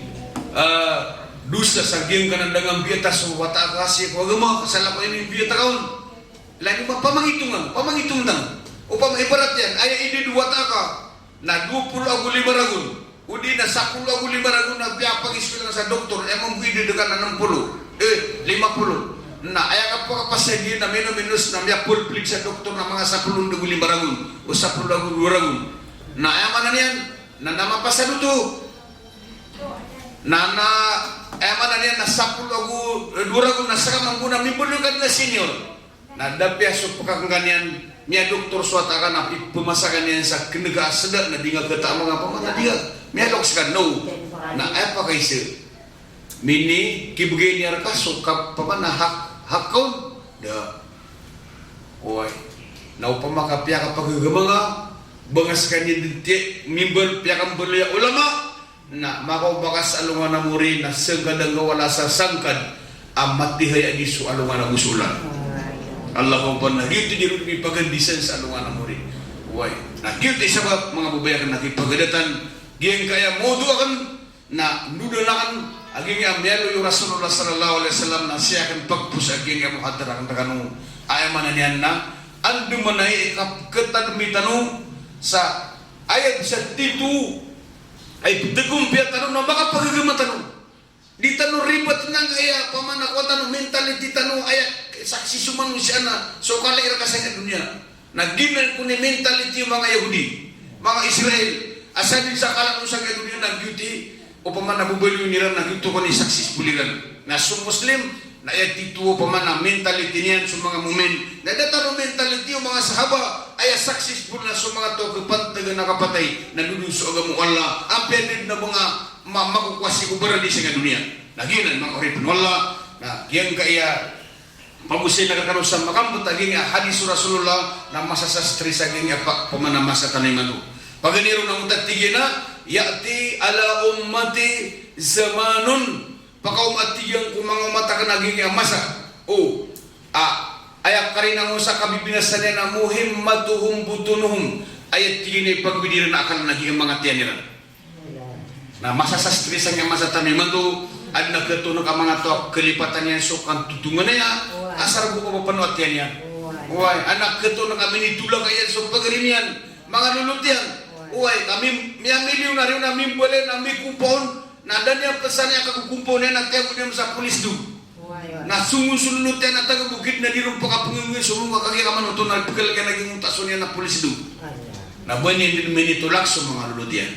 ah, dosa sa giyangkanan da ngka mbiyata so wata ka sii ko agama, ka sala ko ini mbiyata ka on. Lagid man, pamangitong, pamangitong tano. Opama ibarat iyan, aya idad o wata ka na dowa polo ago lima ragon. O di na sapolo ago lima ragon na piyapag-iskolahan sa doktor, aya mambo idad ka na nem polo, eh, lima polo. Na aya kapakapasad iyan na mino-minus na miyapolplig sa doktor na manga sapolo ago lima ragon, o sapolo ago dowa ragon. Na aya maana niyan, na, na mapasad oto. Na, na, aya maana niyan na sapolo ago, eh, dowa ragon na saka mambo na mimbaloy ka dn a senior. Na da piya so pkakngka niyan, miyadoktor so wata ka na ipmasa ka niyan sa knga a sda na di nga khataa manga pamata, di nga miyaloks ka, no. Na aya pakaisa, mini kibgay niyan rka so ka, opama na hak, hak ka on. Da. Oway. Na opama ka piyakapagagama nga, ba nga skaniyan dn tiya mimbal, piyakambaloy a ulama, na makaoma ka sa alongan a mori na sangkad angka wala sa sangkad a matihaya di so alongan ago so olan. Allahu Akbar. Na giyoto i di ron mipagandisan sa alongan a mori. Oway. Na giyoto i sabap, manga babay akn, na kipagadatan giyangkaya mawdu akn, na ndodan akn a giyangkaya miyaaloy o Rasulullah sallallahu alaihi wasallam, na sii akn pagpos a giyangkaya muhadara akn rkano. Aya maana niyan na andamanaya i kapkhatadmi tano sa ayad sa tito a ipdagompiya tano na makapagagama tano. Di tano ribat nangkaya, opama na kowan tano, mentality tano, aya saksi so manosiya na so kala i rka sangkaya doniya. Na giyanan kon i mentality o manga Yahudi, manga Israel, a sadn sa kala o sangkaya doniya na giyoto i, opama na bobaloyon iran na giyoto kon i successful iran. Na so Muslim, na aya tito, opama na mentality niyan so manga mu'min. Na datar o mentality o manga sahaba, aya successful na so manga taw a kapantag na kapatay, na dodo so agama o Allah, apiya da dn a manga ma-, makokowa sii ko baradi sangkaya doniya. Na giyanan, manga oripn o Allah, na giyangkaya pagosay akn rkano sa makambta a giyangkaya hadis o Rasulullah, na masa sa stress a giyangkaya pa-, opama na masa tano imanto. Paganay ron na angkoto a tig iyan a, "Ya'ti ala ummati zamanun." Pakaoma, tig iyan, ko manga omat akn a giyangkaya masa. O, a, aya karina o sa kabibinasa niyan na muhimmatuhum butunuhum. Aya tig iyan a ipagawid iran a akal na giyangkaya manga tiyan iran. Na masa sa stress angkaya masa tano imanto, adn a khatoon ka manga taw a kalipatan iyan so kantotongan iyan, asar bo ka ba pano a tiyan iyan. Oway, adn a khatoon ka minitolak iyan so pagari niyan, manga lolot iyan. Oway, ka mi-, miyamilyonar on na mimbalay na mikompon, na da niyan pzaan aya kakokompon iyan na tiyago niyan sa polis do. Na songon so lolot iyan a taga bokid na di ron pakapngngn so ronga kagiya ka manoto na pkhalk iyan a giyangkoto a so niyan a polis do. Na ba niyan dn minitolak so manga lolot iyan.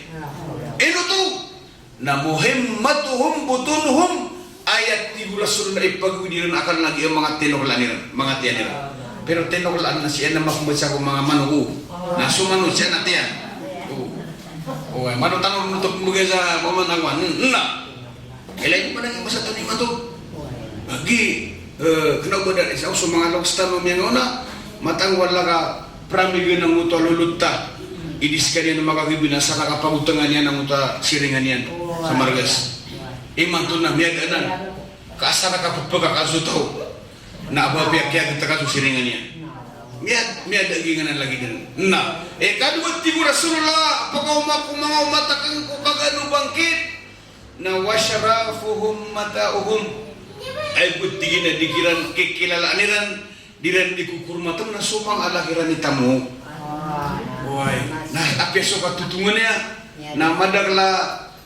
Ino oto? Na muhimmatuhum butunuhum, aya tig o Rasul na ipagawid iran a akal na giyangkaya manga tinoklaan iran, manga tiyan iran. Pero tinoklaan na sii na makmbasa ko manga manok o. Na so manok sii na tiyan. O. O, ay, manok tano ron oto pmbgay sa pamanawan. N-, na. Ilay ko man a giyangkaya masa tano imanto. Agi, eh, kna o ba da isa o so manga loks tano miyangaona, matangwal a ka pramig angkoto a lolot ta. Idi skaniyan makakibinasa na kapagotangan iyan angkoto a siringan iyan sa margas. Imanto na miyada anan. Ka asar a kapphakakaso taw. Na ba piyakiyagtaka so siringan iyan. Miyad-, miyada giyangkanan lagid anan. Na, ikadowa, tig o Rasulullah, pakaoma ko manga omat akn ko kagaan o bangkit. Na wa sharafuhum mata'uhum. Ay bo, tig iyan, a di kiran kikilalaan iran, di ran di kokormatan na so manga alak iran i tamok. Oway. Na apiya so katotongan iyan. Na madakl a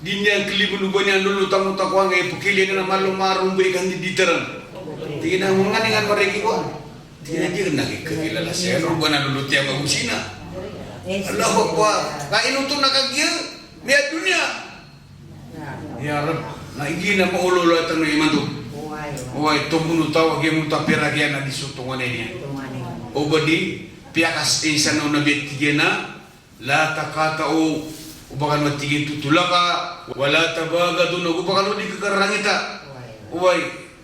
di niyan klibn o ba niyan lolot angkoto a kowan ka ipkhailay na malo maromba i kandidata ran. Tig iyan a, "Ngani ngka mariki kowan?" Tig iyan a, "Di ran aki kakilala siya, ano ba na lolot iyan ba ko sina." Allahu Akbar. Ka ino oto na kagiya, miyadoniya. Ya Rabb, na igira maololay tano imanto. Oway, tomo o taw a giyangkoto a pirak iyan na di so tonganay niyan. O ba di, Piyakasisa o Nabi a tig iyan a, "La taqata'u," o ba kano a tig iyan totolaka, "wa la tabaghadu," o ba kano di khakararangita. Oway,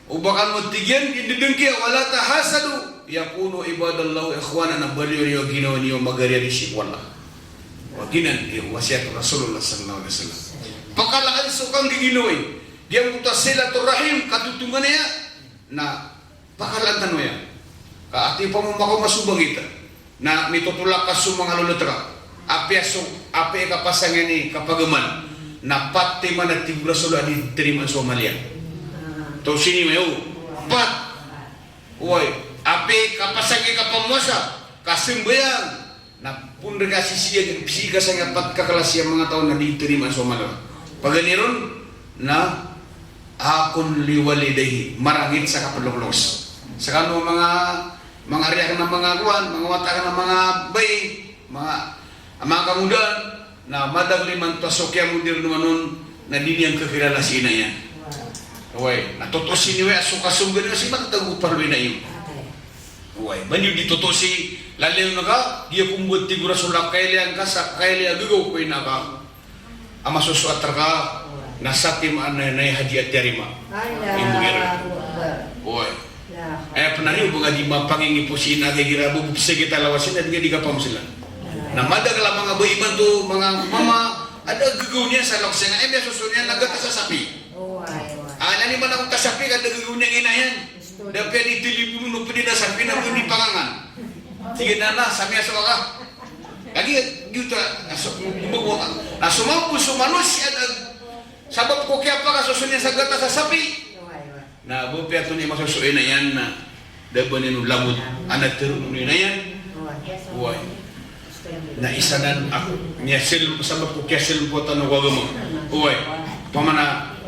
o ba kano a tig iyan di dengki, "wa la tahasadu, wa kunu ibadallahi ikhwana," na baloy iyo a ginawa niyo a magariya sii ko Allah. Oway, giyanan i wasiyat o Rasulullah sallallahu alaihi wasallam. Pakalaan so kanggiginawai. Giyangkoto a silatur rahim, katotonganaya, na pakalaan tano iyan. Ka ati pamamakaw masubangit a na mitotolak ka so manga lolot ka. Apiya so, apiya i kapasang iyan i kapagaman, na pat timan a tig o Rasul a di tarimaan so amal iyan. Tosi niyo, pat. Oway, apiya i kapasang iyan i kapamowasa, kasambayang, na pondar ka sii, sii ka sangkapat ka klasi a manga taw na di tarimaan so amal. Paganay ron, na akun liwalidayhi, marangit sa kaploklokes. Sekano manga, manga ari akn a manga kowan, manga wata akn a manga bai, manga, manga kangodaan, na madakl imanto a so kiyamodir o man on na di niyan kakilala si ina iyan. Oway, na totosi niyo a so kasomba niyo si matatago pn o ina iyo. Oway, ba niyo di totosi, lalayon ka, giya ko mbo a tig o Rasul a kailay angka sa kailay a gagaw ko ina ka a masosoat rka, na satiman na, na aya hadiya a tiyarima. Allahu Akbar. Oway. Aya pn a riyo ba nga di mapangingipos i ina ka igira bo psgit a lawas iyan na di nga di kapamslan. Na madakl a manga bai imanto, manga mama, a da a gagaw niyan sa lokes iyan, aya miyasoso niyan na gatas a sapi. Oway, oway. A, na niyo man angkoto a sapi ka da a gagaw niyan i ina iyan. Da piya di tilibono pn i na sapi na bo di pangangan. Tig iyan a, "Na, sa miyasowa ka." Lagid giyoto a, na so, na so mambo so manosiya na sabap ko kiyapakasoso niyan sa gatas a sapi. Na bo piya oto niyan masoso i ina iyan na da a ba niyan o langon a na tharoon o ina iyan. Oway. Na isa nan a miyasel, sabap ko kiyasel ko tano ko agama. Oway. Opama na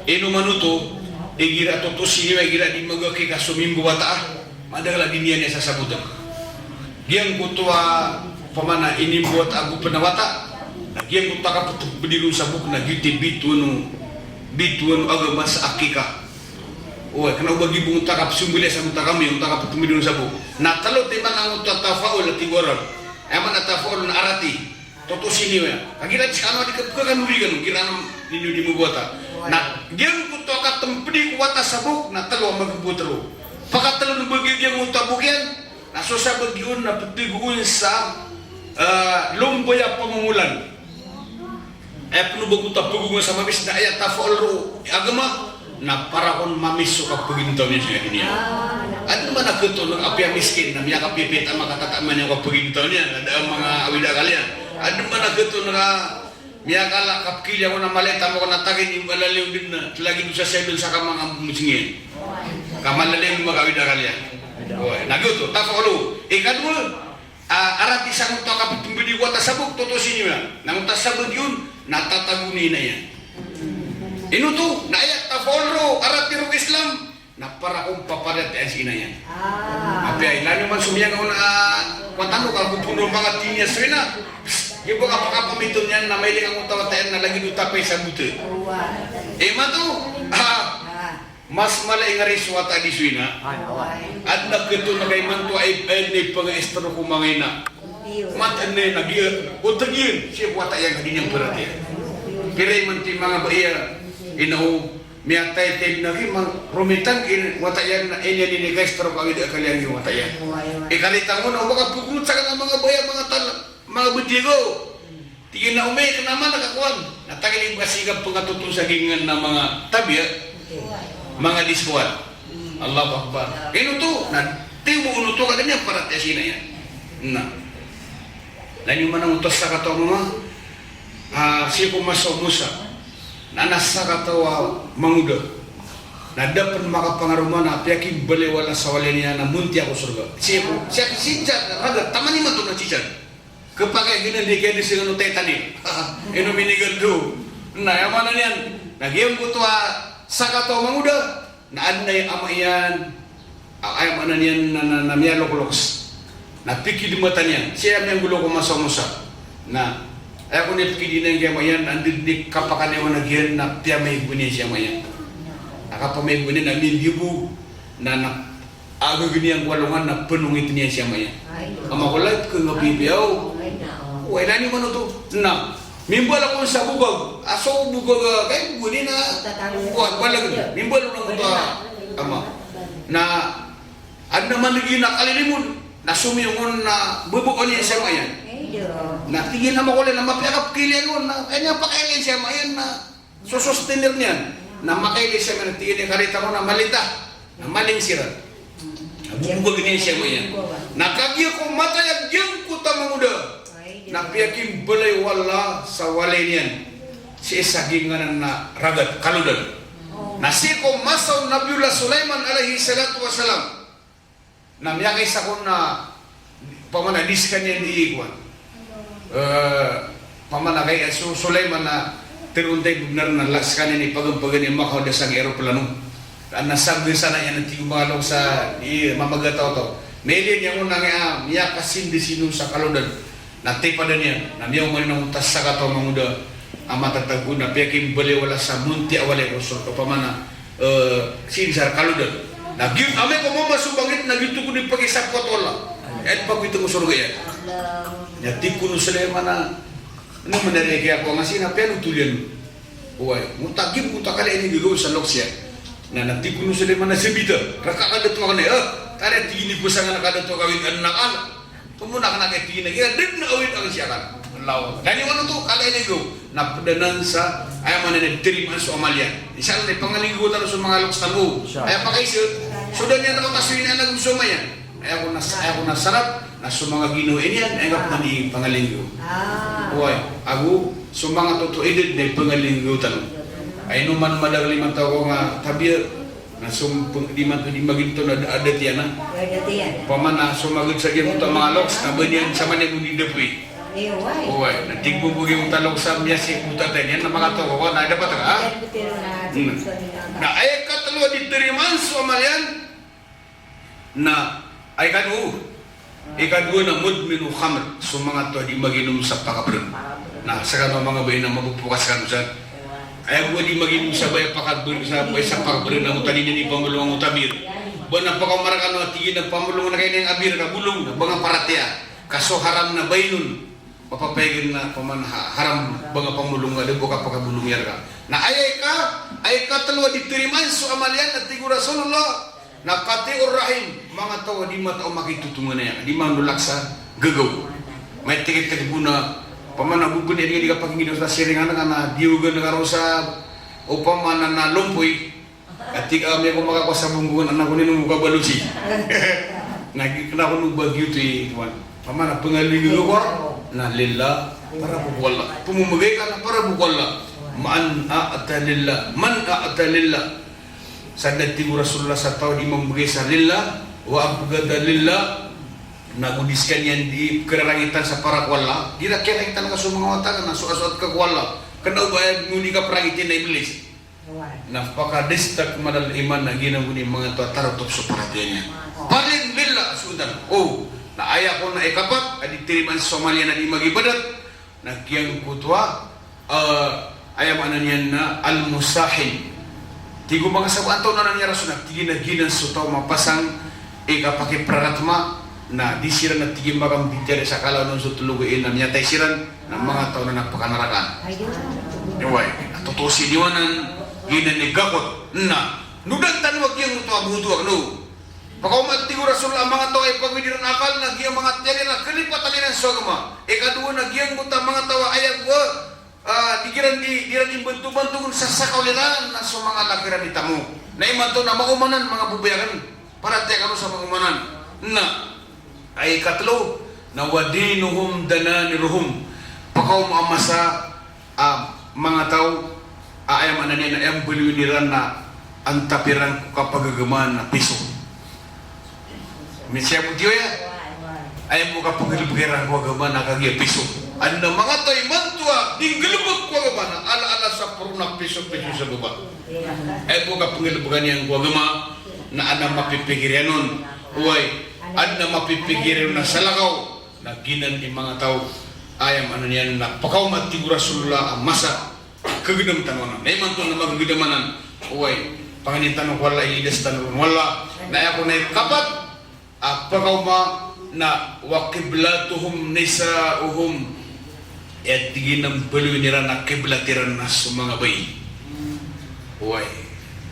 ino man oto, igira totosi niyo, igira di magakik a so mimbowata a, madakl a di niyan iya sasabotn. Giyangkoto a, opama na inimbowata a gopn a wata, na giyangkoto a kaptmbdi ron sa bok na giyoto i bitowan o, bitowan o agama sa akika. Oway, kna o ba giyoto a kapsombali sa giyoto a kami, giyoto a kaptmbdi ron sa bok. Na tlo timan angkoto a tafaul a tig o Arab. Aya maana a tafaul na arati. Totosi niyo iyan. Kagiya di skano a di kapkakanori kano, igira niyo di mbowata. Na giyangkoto a katmbdi ko wata sa bok, na tlo a magmbowat roo. Pakatlo na bagi giyangkoto a bok iyan, na so sabagi on na pthagoon sa, eh, lombay a pamongolan. Aya pn o ba giyoto a pagogong sa mamis na aya tafaul roo i agama, na para kon mamis so kapagintaw niyan sa doniya. Adn man a khatoon a apiya miskin na miyakapipit a makatataman iyan ko kapagintaw niyan, na da a manga awid a akal iyan. Adn man a khatoon a miyakala a kapkilaya ko na malita mo ko na tagin i malalayon dn na lagid o sasaya dn sa kamangambong singin. Ka malalayon dn makawid a akal iyan. Oway, na giyoto, tafaul. Ikadowa, a, arati sangkoto a kaptmbdi ko wata sa bok, totosi niyo iyan. Na angkoto a sabagi on na tatago niyan i ina iyan. Ino oto, na aya tafaul roo, arati roo ko Islam, na para kon paparatiyayaan si ina iyan. Apiya ilay niyo man so miyangaoona a wata mo ka gopn o manga tiniya so ina. Psst, giya bo kapakapamito niyan na mailing angkoto a wata iyan na lagid o tapay sa bota. Imanto, a, mas mala i ngari so wata a di so ina. Adn a khatoon a ka imanto a ib-, adn a ipngaistroke o manga ina. Mat adn a ina, giya, o tag iyan, sii ko wata iyan ka di niyan paratiyaya. Pira imanto i manga bai a ina o miyatay, tay na ki mang romitang i wata iyan na iniyan ini kaistroke a awid a akal iyan i wata iyan. Ikalita ngka na o ba ka pogorot sa kna manga bai a manga tal-, manga batiya ko. Tig iyan a, "Omay, kna man a kakowan." Na tagilid ba sii ka pngatoton sa gingan a manga tabiya, manga diskowan. Allahu Akbar. Ino oto, na tiyobo on oto ka da niyan paratiyaya si ina iyan. Na. Lagid man angkoto a sakataw a mama, a, sii ko masa o Musa. Na adn a sakataw a mangoda. Na da pn makapangaroma na apiya ki baliwala sa wali niyan na montiya ko sorga. Sii ko, sii, sii sa raga, taman imanto na sii sa. Kapakay giyanan di kaya di sii ko Titanic. Ino minigal do. Na, aya maana niyan. Na giyangkoto a sakataw a mangoda. Na adn a ama iyan. A, aya maana niyan na, na, na miyalokloks. Na pikidmatan iyan. Sii a miyanggolawla ko masa o Musa. Na, aya kon i pikidmatan iyan, aya maana niyan, na anda di kapakaniyawa na giyan, na piyamayagowan iyan si ama iyan. Na kapamayagowan iyan, na mimbiyobo. Na, na, A gagini iyan ko alongan na pnongit iyan si ama iyan. Ama ko lay, pkhangapipiya ako. Oway, na niyo man oto. Na mimbala kon sa bobag. A so bobag a kay goni na. Oway, balag na. Mimbala kon oto a ama. Na adn a manigi na kalilimod. Na somiyong on na beboon iyan si ama iyan. Na tig iyan a ama ko lay, na mapiya ka pkhailay on na, kaya niyan pakailay si ama iyan na so sustenir niyan. Na makailay si ama iyan, tig iyan a karita ko na malita. Na maling siran. Na bobogn iyan si ama iyan. Na kagiya ko matay a giyangkoto a mangoda, na piyakimbaloy o Allah sa walay niyan sii sa ginganan a ragat, kalodan. Na sii ko masa o Nabiyullah Sulaiman alayhis salatu wassalam, na miyakaisa kon na, opama na di skaniyan i kowan. Eh, opama na kay so Sulaiman na tharoon ta i bnar na la skaniyan i pagampagan i makaoda sangkai a eroplano. Ka na sagr sana iyan a tig o manga loks a di mamagataw-taw. Mailay niyan on na nga, ah, miyakasindisindo sa kalodan. Na tipadan iyan, na miyaoma niyan on ta sakataw a mangoda a matatago, na piyakimbaloy o Allah sa monti a walay ko sorga, opama na, eh, sii sa kalodan. Na giyoto, amay ko mama so bangkit, na giyoto kon i pakisapot o Allah. Aya pagiteng o sorga iyan. Na tig kon o Sulaiman a, ano man ari, kaya ko nga sii na piyanotol iyan. Oway, motagib, motakala ini gagaw sa loks iyan. Na, na tig kon o Sulaiman a, sabita, rka kadato akn, eh, tari a tig ini ko sangka na kadato ka awid anak akn. Tomon akn a kay tig iyan a, iya, da dn a awid akn si akn. Allahu Akbar. Na niyo man oto, kala ini gagaw. Na pd anan sa, aya maana niyan, tarimaan so amal iyan. Insha Allah, ipangalinggagaw tano so manga loks tano. Insha Allah. Aya pakaisa, so da niyan rka kasoy na anak so ama iyan. Aya kon a, aya kon a sarat, na so manga ginawa niyan, aya nga pman ipangalinggagaw. Ah. Oway, ago, so manga toto a idad na ipangalinggagaw tano. Ay, ino man madakl imanto ko nga tabiya, na so png-, di man to di maginto na da-, adat iyan a. Adat iyan. Opama na so magad sa giyangkoto a manga loks, na ba niyan sa mani mo di dapoy. Eh, oway. Oway, na tig bo bo giyangkoto a loks a miyasik bo ta niyan, na manga toto ko, na dapat ka, ha? Ayan, betul na. Hmm. Na aya katlo a di tarimaan so amal iyan, na, ay, ikadowa. Ikadowa na mudminu khamr, so manga taw a di maginom sa pakabrn. Na, skano a manga bai na mapopokas kano san. Aya bo a di maginom sa bai a pakabrn, sa bai sa pakabrn, na oto a di niyan ipambolong angkoto a bir. Ba na pakaoma rkano a tig iyan a pambolong na kay niyan a bir ka bolong, na ba nga paratiyaya. Ka so haram na bai non. Mapapayag iyan na opama na ha-, haram ba nga pambolong nga, da bo kapakabolong iyan rka. Na aya ika, aya ikatlo a di tarimaan so amal iyan, na tig o Rasulullah, na qati'ur rahim, manga taw a di matao makitotonganay, di manolak sa gagaw. Maitikitiki bo na, opama na bo bo niyan di kapakinggidaw sa siringan ka na diyogan ka roo sa, opama na, na lompoy. Ati ka, amay ko makakowa sa bonggongan, anak ko, ino mo kabalosi. Na gi-, kna ko no ba giyoto i, kowan. Opama na pngalinggagaw ko, na lillah, para bo ko Allah. Pmomagay ka na para bo ko Allah. Man a'ta lillah, man a'ta lillah. Sa da tig o Rasulullah sa taw a di mamagay sa lillah, wa abghadha lillah, na go di skaniyan di kararangitan sa para ko Allah. Di na kararangitan ka so manga wata ka na so, so asoat ka ko Allah. Kna o ba aya ngoni kaprangiti na Iblis. Na faqad istakmalal iman, na giyanan bo i manga taw a tarotop so paratiyaya niyan. Parin lillah, so ontan. O, na aya kon a ikapat a di tarimaan so amal iyan a di magibadat, na giyangkoto a, eh, aya maana niyan na al-musahin. Tig o manga sahabat, antonaa niyan ya Rasul, na tig iyan a giyanan so taw a mapasang i kapakipraratma, na di siran a tig iyan makambitiyara sa kalawan on so tlo gawii na miyatay siran, na manga taw na na pakanarakaan. Oway, a totoo si diwanan, giyanan i gakot, na, nodan tano a giyangkoto a boto akn o. Pakaoma, tig o Rasulullah, a manga taw a ipagawid iran a akal, na giya manga tiyan iran a kalipatan iran so agama. Ikadowa na giyangkoto a manga taw a aya bo a Ah, di kiran di, di ran di banto-banto kon sa sakawliran na so manga laki ran i tamok. Na imanto na maomanan, manga babay akn. Paratiyaya kano sa maomanan. Na, ay katlo, na wa dinuhum dananiruhum. Pakaoma a masa, ah, manga taw, ah, aya maana niyan na aya mbaloyin iran na antap iran ko kapagagama na piso. Misiyabot iyo ya. Aya bo kapnggalbk iran ko agama na kagiya piso. Adn a manga taw imanto a di nggalbk ko agama na ala-ala sa poro na piso-piso sa baba. Aya bo kapnggalbk iyan ko agama na adn a mapipikir iyan on. Oway, adn a mapipikir iyan on na salakaw. Na giyanan i manga taw a aya maana niyan na pakaoma, tig o Rasulullah, a masa a kagdam tano anan. Na imanto na magdam anan. Oway. Pangnin tano ko Allah, ilidas tano ko Allah. Na aya ko na ikapat a pakaoma na wa qiblatuhum nisa'uhum. Aya tig iyan a baloyin iran a kiblat iran na so manga bai. Oway.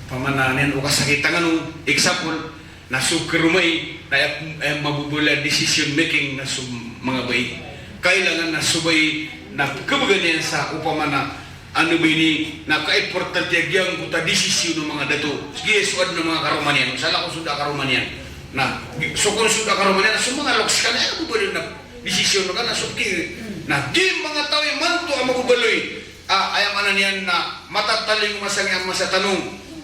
Pamana niyan o kasakit a ngano, example, na so karoma i, na aya, aya mababaloy a decision making na so manga bai. Kailangan na so bai na kabgan iyan sa opama na ano ba ini, na kaimportante a giyangkoto a desisyon o manga dato. Sige, so adn a manga karoma niyan, salakaw so da a karoma niyan. Na so kon so da a karoma niyan, so manga loks ka na, eh, bobaloy na desisyon ka na so ki. Na di manga taw imanto a mabobaloy. Ah, aya maana niyan na matatalingoma sangkaya masa tano.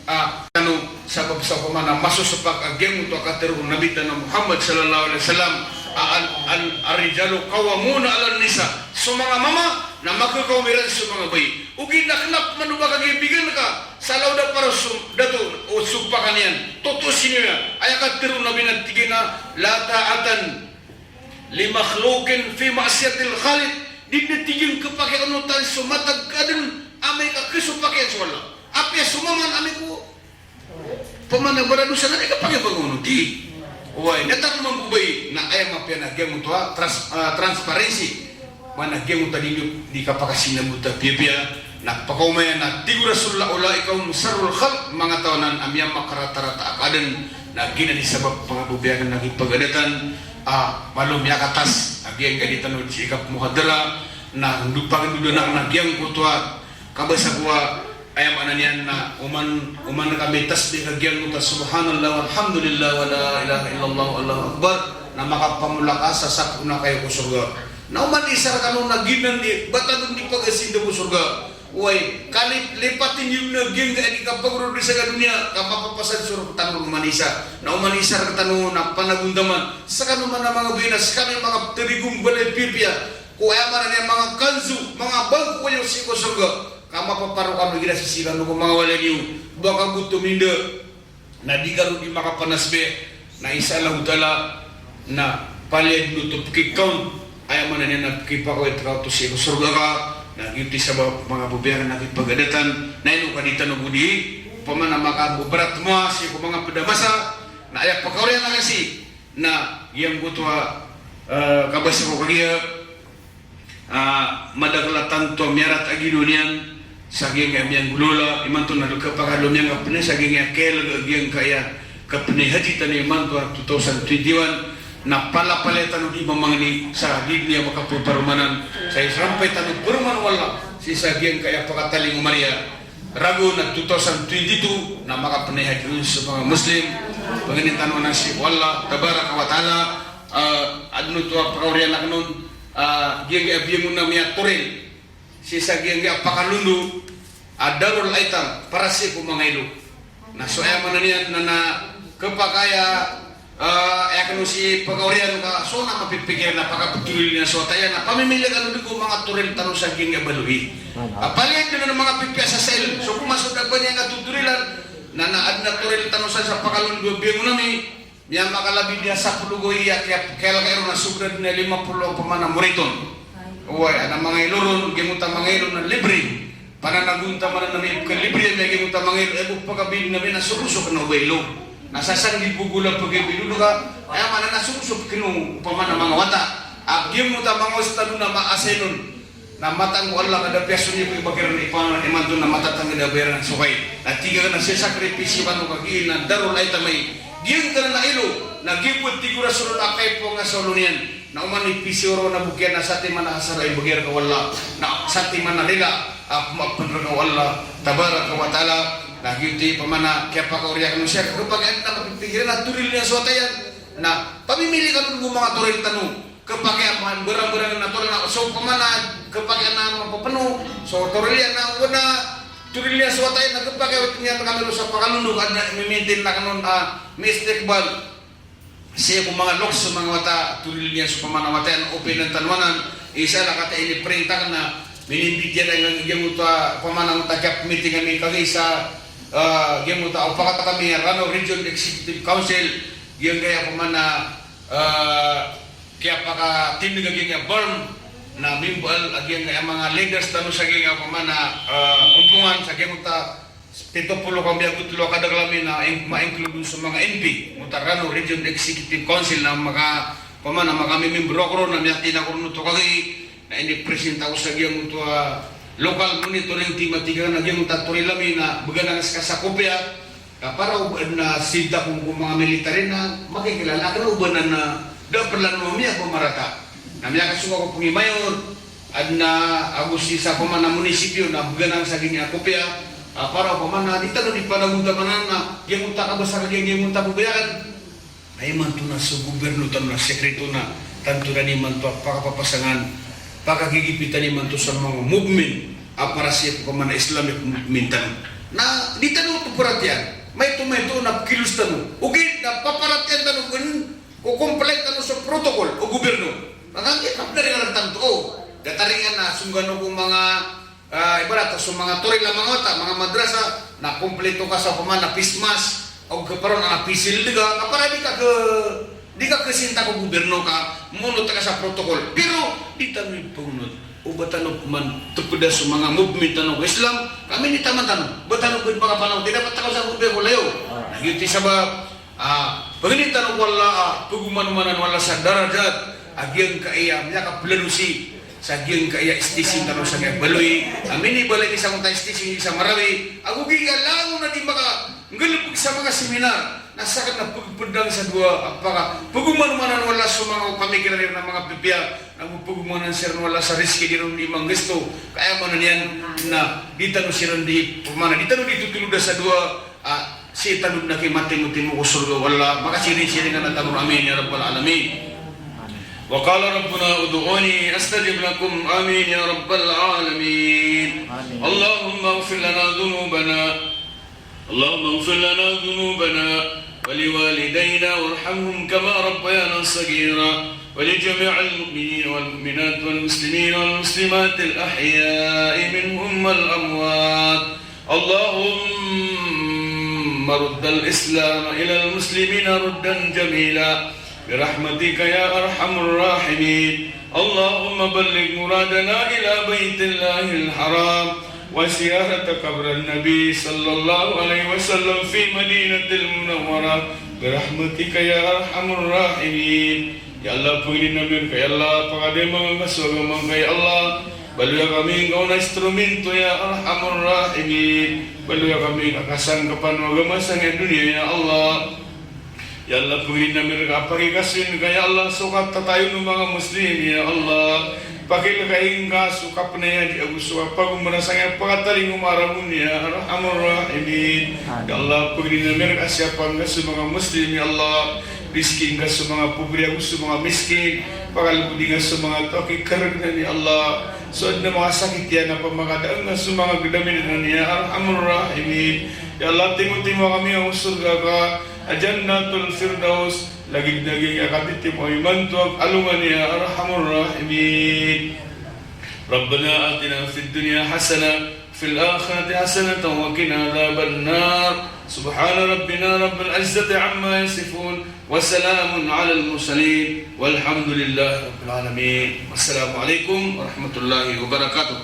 Ah, tano, sabap sa opama na masosopak a giyangkoto a katharo o Nabi tano Muhammad sallallahu alaihi wasallam. Ah, al, al, ar-rijalu qawwamuna 'alan nisa. So manga mama na makakaoma iran so manga bai. Ogaid na kna pman o ba kagiya bigan ka sa law da para so dato o so pakan iyan. Totosi niyo aya katharo o Nabi na tig iyan a, "La ta'ata li makhluqin fi ma'siyatil khaliq." Di dn, tig iyan, kapakay a onotan so matag ka adn amay ka khasopak iyan so Allah. Apiya so mama na amay ko pamana baradosa na di kapakay a ba onotan. Oway, na tano mambo bai, na aya mapiya na giyangkoto a trans-, ah, transparency. Mana giyangkoto a di, di kapakasinabot a piyapiya. Na pakaoma iyan na tig o Rasulullah, "Ulaika hum sharrul khalq." Manga taw anan a miyamakaratarataa ka adn. Na giyanan i sabap, manga babay akn a kipagadatan, ah, malo miyakatas a giyangkaya di tano di kapmuhadara, na ndopakn dodanak na giyangkoto a kabasa ko a, aya maana niyan na oman, oman kami tasbih ka giyangkoto a subhanallah walhamdulillah wala ilaha illallah wallahu akbar, na makapamolaka sa sapo na kayo ko sorga. Na oman isa rkano na giyanan i ba tano di pagasinda ko sorga. Oway, kalip-, lipati niyo na giyangkaya di kapagorod sa doniya, ka mapapasad so rktano oman isa. Na oman isa rktano na panagontaman. Skano man a manga babay na skano i manga ptarigon balay piyapiya. Ko aya maana niyan manga kanzo, manga bangko iyo sii ko sorga. Ka mapaparo kano igira sisii kano ko manga walay niyo. Ba ka gotom inda. Na di kano di makapanasbih, na insha Allahu Ta'ala, na palaya dn oto pkikount, aya maana niyan na pkipakawit ka oto sii ko sorga ka, na giyoto i sabap, manga babay akn a kipagadatan, na ino ka di tano bo di, opama na makababarat mo a sii ko manga pd a masa, na aya pakaoriyan akn sii, na giyangkoto a, eh, kabasa ko kagiya, Ah, madakl a tanto a miyarat a ginawa niyan sa giyangkaya miyanggolawla, imanto na di kapakalomiyan ka pn sa giyangkaya, kaya giyangkaya kapnay haji tano imanto a two thousand twenty-one, na palapalaya tano di mamangni sa di niyan makapaparomanan, sa isrampay tano paroman o Allah, sii sa giyangkaya pakatalingoma riya. Ragon a two thousand twenty-two na makapnay haji on so manga Muslim. Pangnin tano anan sii ko Allah tabaraka wa ta'ala, ah, adn oto a pakaoriyan akn on, ah, giyangkaya biyangon ami a toril sii sa giyangkaya Pakalondo a Darul Aitam para sii ko manga ilo. Na so aya maana niyan na, na khapakay a Ah, aya kano sii pakaoriyan ka so na mapipikir na pakaptoril iyan so wata iyan na pamimili kano dn ko manga toril tano sa giyangkaya baloy. Ah, palaya dn a manga pipiya sa sail. So ko masoda ba niyan ka totorilan na, na adn a toril tano sa, sa Pakalondo a biyangon ami. Miyamakalabi dn a sapolo gawii a kiyap-, kiyalakayi ron na sobra dn a lima polo opama na moriton. Oway, adn a manga ilo ron, giyangkoto a manga ilo na libre. Pananagontaman ami ka libre ami a giyangkoto a manga ilo, aya bo pakabiyagan ami na sorosok na o ba ilo. Na sasang di bo gola pagabiyagan ka, aya maana na sorosok kano opama na manga wata. A giyangkoto a manga wata tano na maasay on. Na matang ko Allah ka da piyaso niyo ko iba kiran ipan imanto na matatang ka da bayaran so kay. Na tig ka na sii sakripisyo kano ka giya na Darul Aitam ai. Giyangkanan a ilo, na giya bo tig o Rasulullah a kaipoon ka sa olo niyan. Na oman i pisiyo ron na bo kiyan na satiman a hasara i bagay rka o Allah. Na satiman a lila a pmaapn rka o Allah tabaraka wa ta'ala. Na giyoto i pamana kiyapakaoriyan kano siya. Khapakay a na mapipikir iyan na toril iyan so wata iyan. Na pamimili kano dn ko manga toril tano. Khapakay a man barang-barang na toril na so pamana khapakay a na mapapno. So toril iyan na wata na toril iyan so wata iyan na khapakay a wata niyan kami ron sa Pakalondo ka na mimintin na kano a miistiqbal. Sii ko manga loks o manga wata, toril iyan so pamana wata iyan, open an tano anan, isa na kata ini printak na, minimbit iyan a giyangkoto a pamana wata kiyap-meeting ami kagiya sa, ah, giyangkoto a opama kami a Ranaw Region Executive Council, giyangkaya pamana, ah, kiyapakatindg a giyangkaya BARMM, na mimbaal a giyangkaya manga leaders tano sa giyangkaya pamana, ah, ompongan sa giyangkoto a Pito polo kami ago telo a kadakl ami na in-, ma-include on so manga M P, Mutarano Region Executive Council na maka-, pamana, makamimimbro ako ron na miyatindg ako ron oto kagiya na inipresent ako sa giyangkoto a local monitoring team a tig akn a giyangkoto a toril ami na bgan akn ska sa kopiya, ka para o ba adn a sinta ko, ko manga military na makikilala akn o ba nan na da a plano ami a ba marata. Na miyakasowa ako pn i mayor, adn a ago sii sa pamana munisipyo na bgan akn sa giyangkai a kopiya, a, para pamana di tano di panagontaman anan na giyangkoto a kabasa ka giyangkoto a babayaan. Na imanto na so gobyerno tano na sekreto na, tanto na imanto a pakapapasangan, pakagigipitan imanto sa manga movement a para sii ko pamana Islamic movement tano. Na di tano oto paratiyayaan. Maito-maito na pkilos tano. Ogaid na paparatiyayaan tano pn ko comply tano sa protocol o gobyerno. Manga giya kapdaringan tano oto. O, datar iyan na songgano ko manga, ah, ibarat so manga toril a manga wata, manga madrasa, na kompleto ka sa pamana face mask, o kaparon na face shield ka, ka para di ka ke, di ka kesinta ko gobyerno ka, monot ka sa protocol. Pero di tano ipagonot. O ba tano man tepeda so manga movement tano ko Islam, ka minitaman tano. Ba tano pn makapanaw, di dapat tano sa gobyerno ko layo. Na giyoto i sabap, ah, pangnin tano ko Allah, ah, pagomanomanan o Allah sa darajat a giyangkaya miyakaplano sii sa giyangkaya station tano sa giyangkaya baloy. A minibalay di sa konta station sa Marawi. Ago giya langon a di makanggalebek sa manga seminar. Na sakn na pagpedang sa dowa a paka, pagomanomanan o Allah so manga pamikiran iran a manga pipiya. Na go pagomanan siran o Allah sa rizki di ron di manggasto. Kaya maana niyan na di tano siran di, pamana, di tano di totoloda sa dowa, ah, sii tano dn a kimatimotimo ko sorga o Allah, makasiring-siringan a tano ron. Amin ya rabbal alamin. وقال ربنا ادعوني أستجب لكم. آمين يا رب العالمين. آمين. اللهم اغفر لنا ذنوبنا اللهم اغفر لنا ذنوبنا ولوالدينا وارحمهم كما ربيانا صغيرا ولجميع المؤمنين والمؤمنات والمسلمين والمسلمات الأحياء منهم والأموات. اللهم رد الإسلام إلى المسلمين ردا جميلا برحمتك يا أرحم الراحمين. اللهم بلغ مرادنا إلى بيت الله الحرام وزيارة قبر النبي صلى الله عليه وسلم في مدينة المنورة برحمتك يا أرحم الراحمين. Ya Allah, pangnin ami rka, ya Allah, pakademanga ka so agama ngka, ya Allah. Baloya kami ngka on a instrumento, ya Arhamar Rahimin. Baloya kami ngka a kasangkapan o agama sangkaya doniya, ya Allah. Ya Allah, pangnin ami rka a pakikasoy ngka, ya Allah, so katatayon o manga Muslim, ya Allah. Pakilkai ngka so kapenayadi ago so kapagomara sangkaya pakatalingoma a ragon, ya Arhamar Rahimin. Amin. Ya Allah, pangnin ami rka a siyapa ngka so manga Muslim, ya Allah. Rizki ngka so manga pobre ago so manga miskin. Pakalbodi ngka so manga taw a kikargnan, ya Allah. So adn a manga sakit iyan na pamakadaan ngka so manga gdam iran, ya Arhamar Rahimin. Ya Allah, timotimo kami ko sorga ka a Jannatul Firdaus, lagid lagid a katitimo imanto a alongan, ya Arhamar Rahimin. ربنا آتنا في الدنيا حسنة وفي الآخرة حسنة وقنا عذاب النار. سبحان ربنا رب العزة عما يصفون. وسلام على المرسلين. والحمد لله رب العالمين. والسلام عليكم ورحمة الله وبركاته.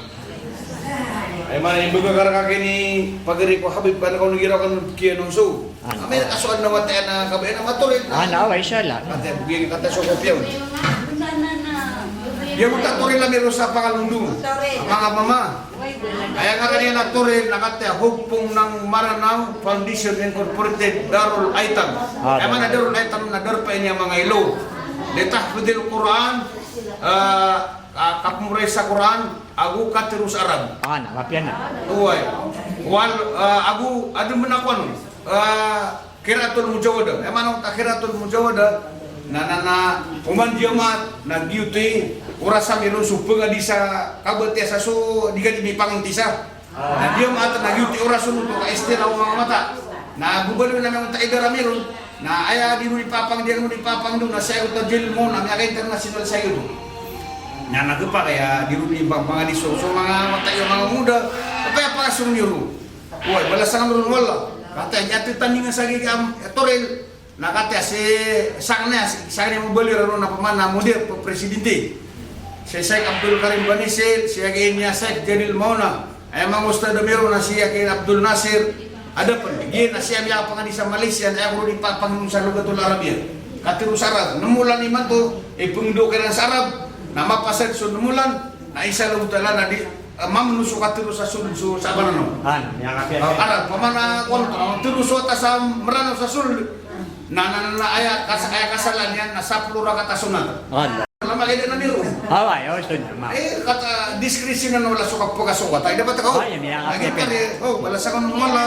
Ay, mana imbega ka rka kini pagari ko Habib, kan kaon igira kan kiyan on so. Ano? Amay na kasoan na wata na kabayan na matoril. Ano, ay, sala. Kata bugin kata so kopiya. Dia mo ta toril ami ron sa Pangalondo. Toril. Manga mama. Aya ngaran iyan a toril na kata Hopong ng Maranao Foundation Incorporated Darul Aitam. Ah, aya mana Darul Aitam na darpa ini a manga ilo. Litahfidhil Quran, ah, ah, kapmoray sa Quran, ago katero sa Arab. Ah, na, mapiya na. Oway. Wal, ah, ago, adn a manga kowan on. Ah, Qiraatul Mujawada. Aya mana o ta Qiraatul Mujawada, na, na, na, oman jamaat, na giyoto i oras ami ron so pangadi sa kabatiya sa so di ka di mipangintisa. Na di jamaat na giyoto i oras on oto ka istiraha o manga mata. Na bobaloy na miyangta idara ami ron. Na aya di ron ipapangadi, di ron ipapangadi, na saya oto jilmo, na miyaka-international saya oto. Na, na kepakay a di ron ipapangadi so, so manga mata iyo manga muda. Kepakay a pakasong niyo ron. Oway, balasan kami ron o Allah. Kata iyan, aya titandingan sa giyangkai a toril, na kata iyan si sangkaya, si sangkaya mobali rano na pamana mudir, presidente. Si Sheikh Abdul Karim Banisil, si giyangkai a Sheikh Jalil Mauna. Aya manga ustad ami ron na si Yakin Abdul Nasir, adn pn. Giya na sii a miyakapangadn sa Malaysia, na aya ko ron di papanginom sa Lugatul Arabiya. Katharo sa Arab, nmolan imanto, ipngndao kiran sa Arab, na mapasad so nmolan, na insha Allah taala na di, eh, mamno so katharo sa Sul, so sa Banano. Ah, Arab, pamana kon, tharo so wata sa Mranaw sa Sul, na, na, na, na, aya kas-, aya kasalaan iyan na sapolo rakat a sunnat. Lama ka di na niro. Awa, yo, sunnat, ma. Eh, kata diskresyon na wala so kapagasokat. Ay, dapat ako. Ay, miyakapipil. Lagi pare, oh, balasan ko ng wala.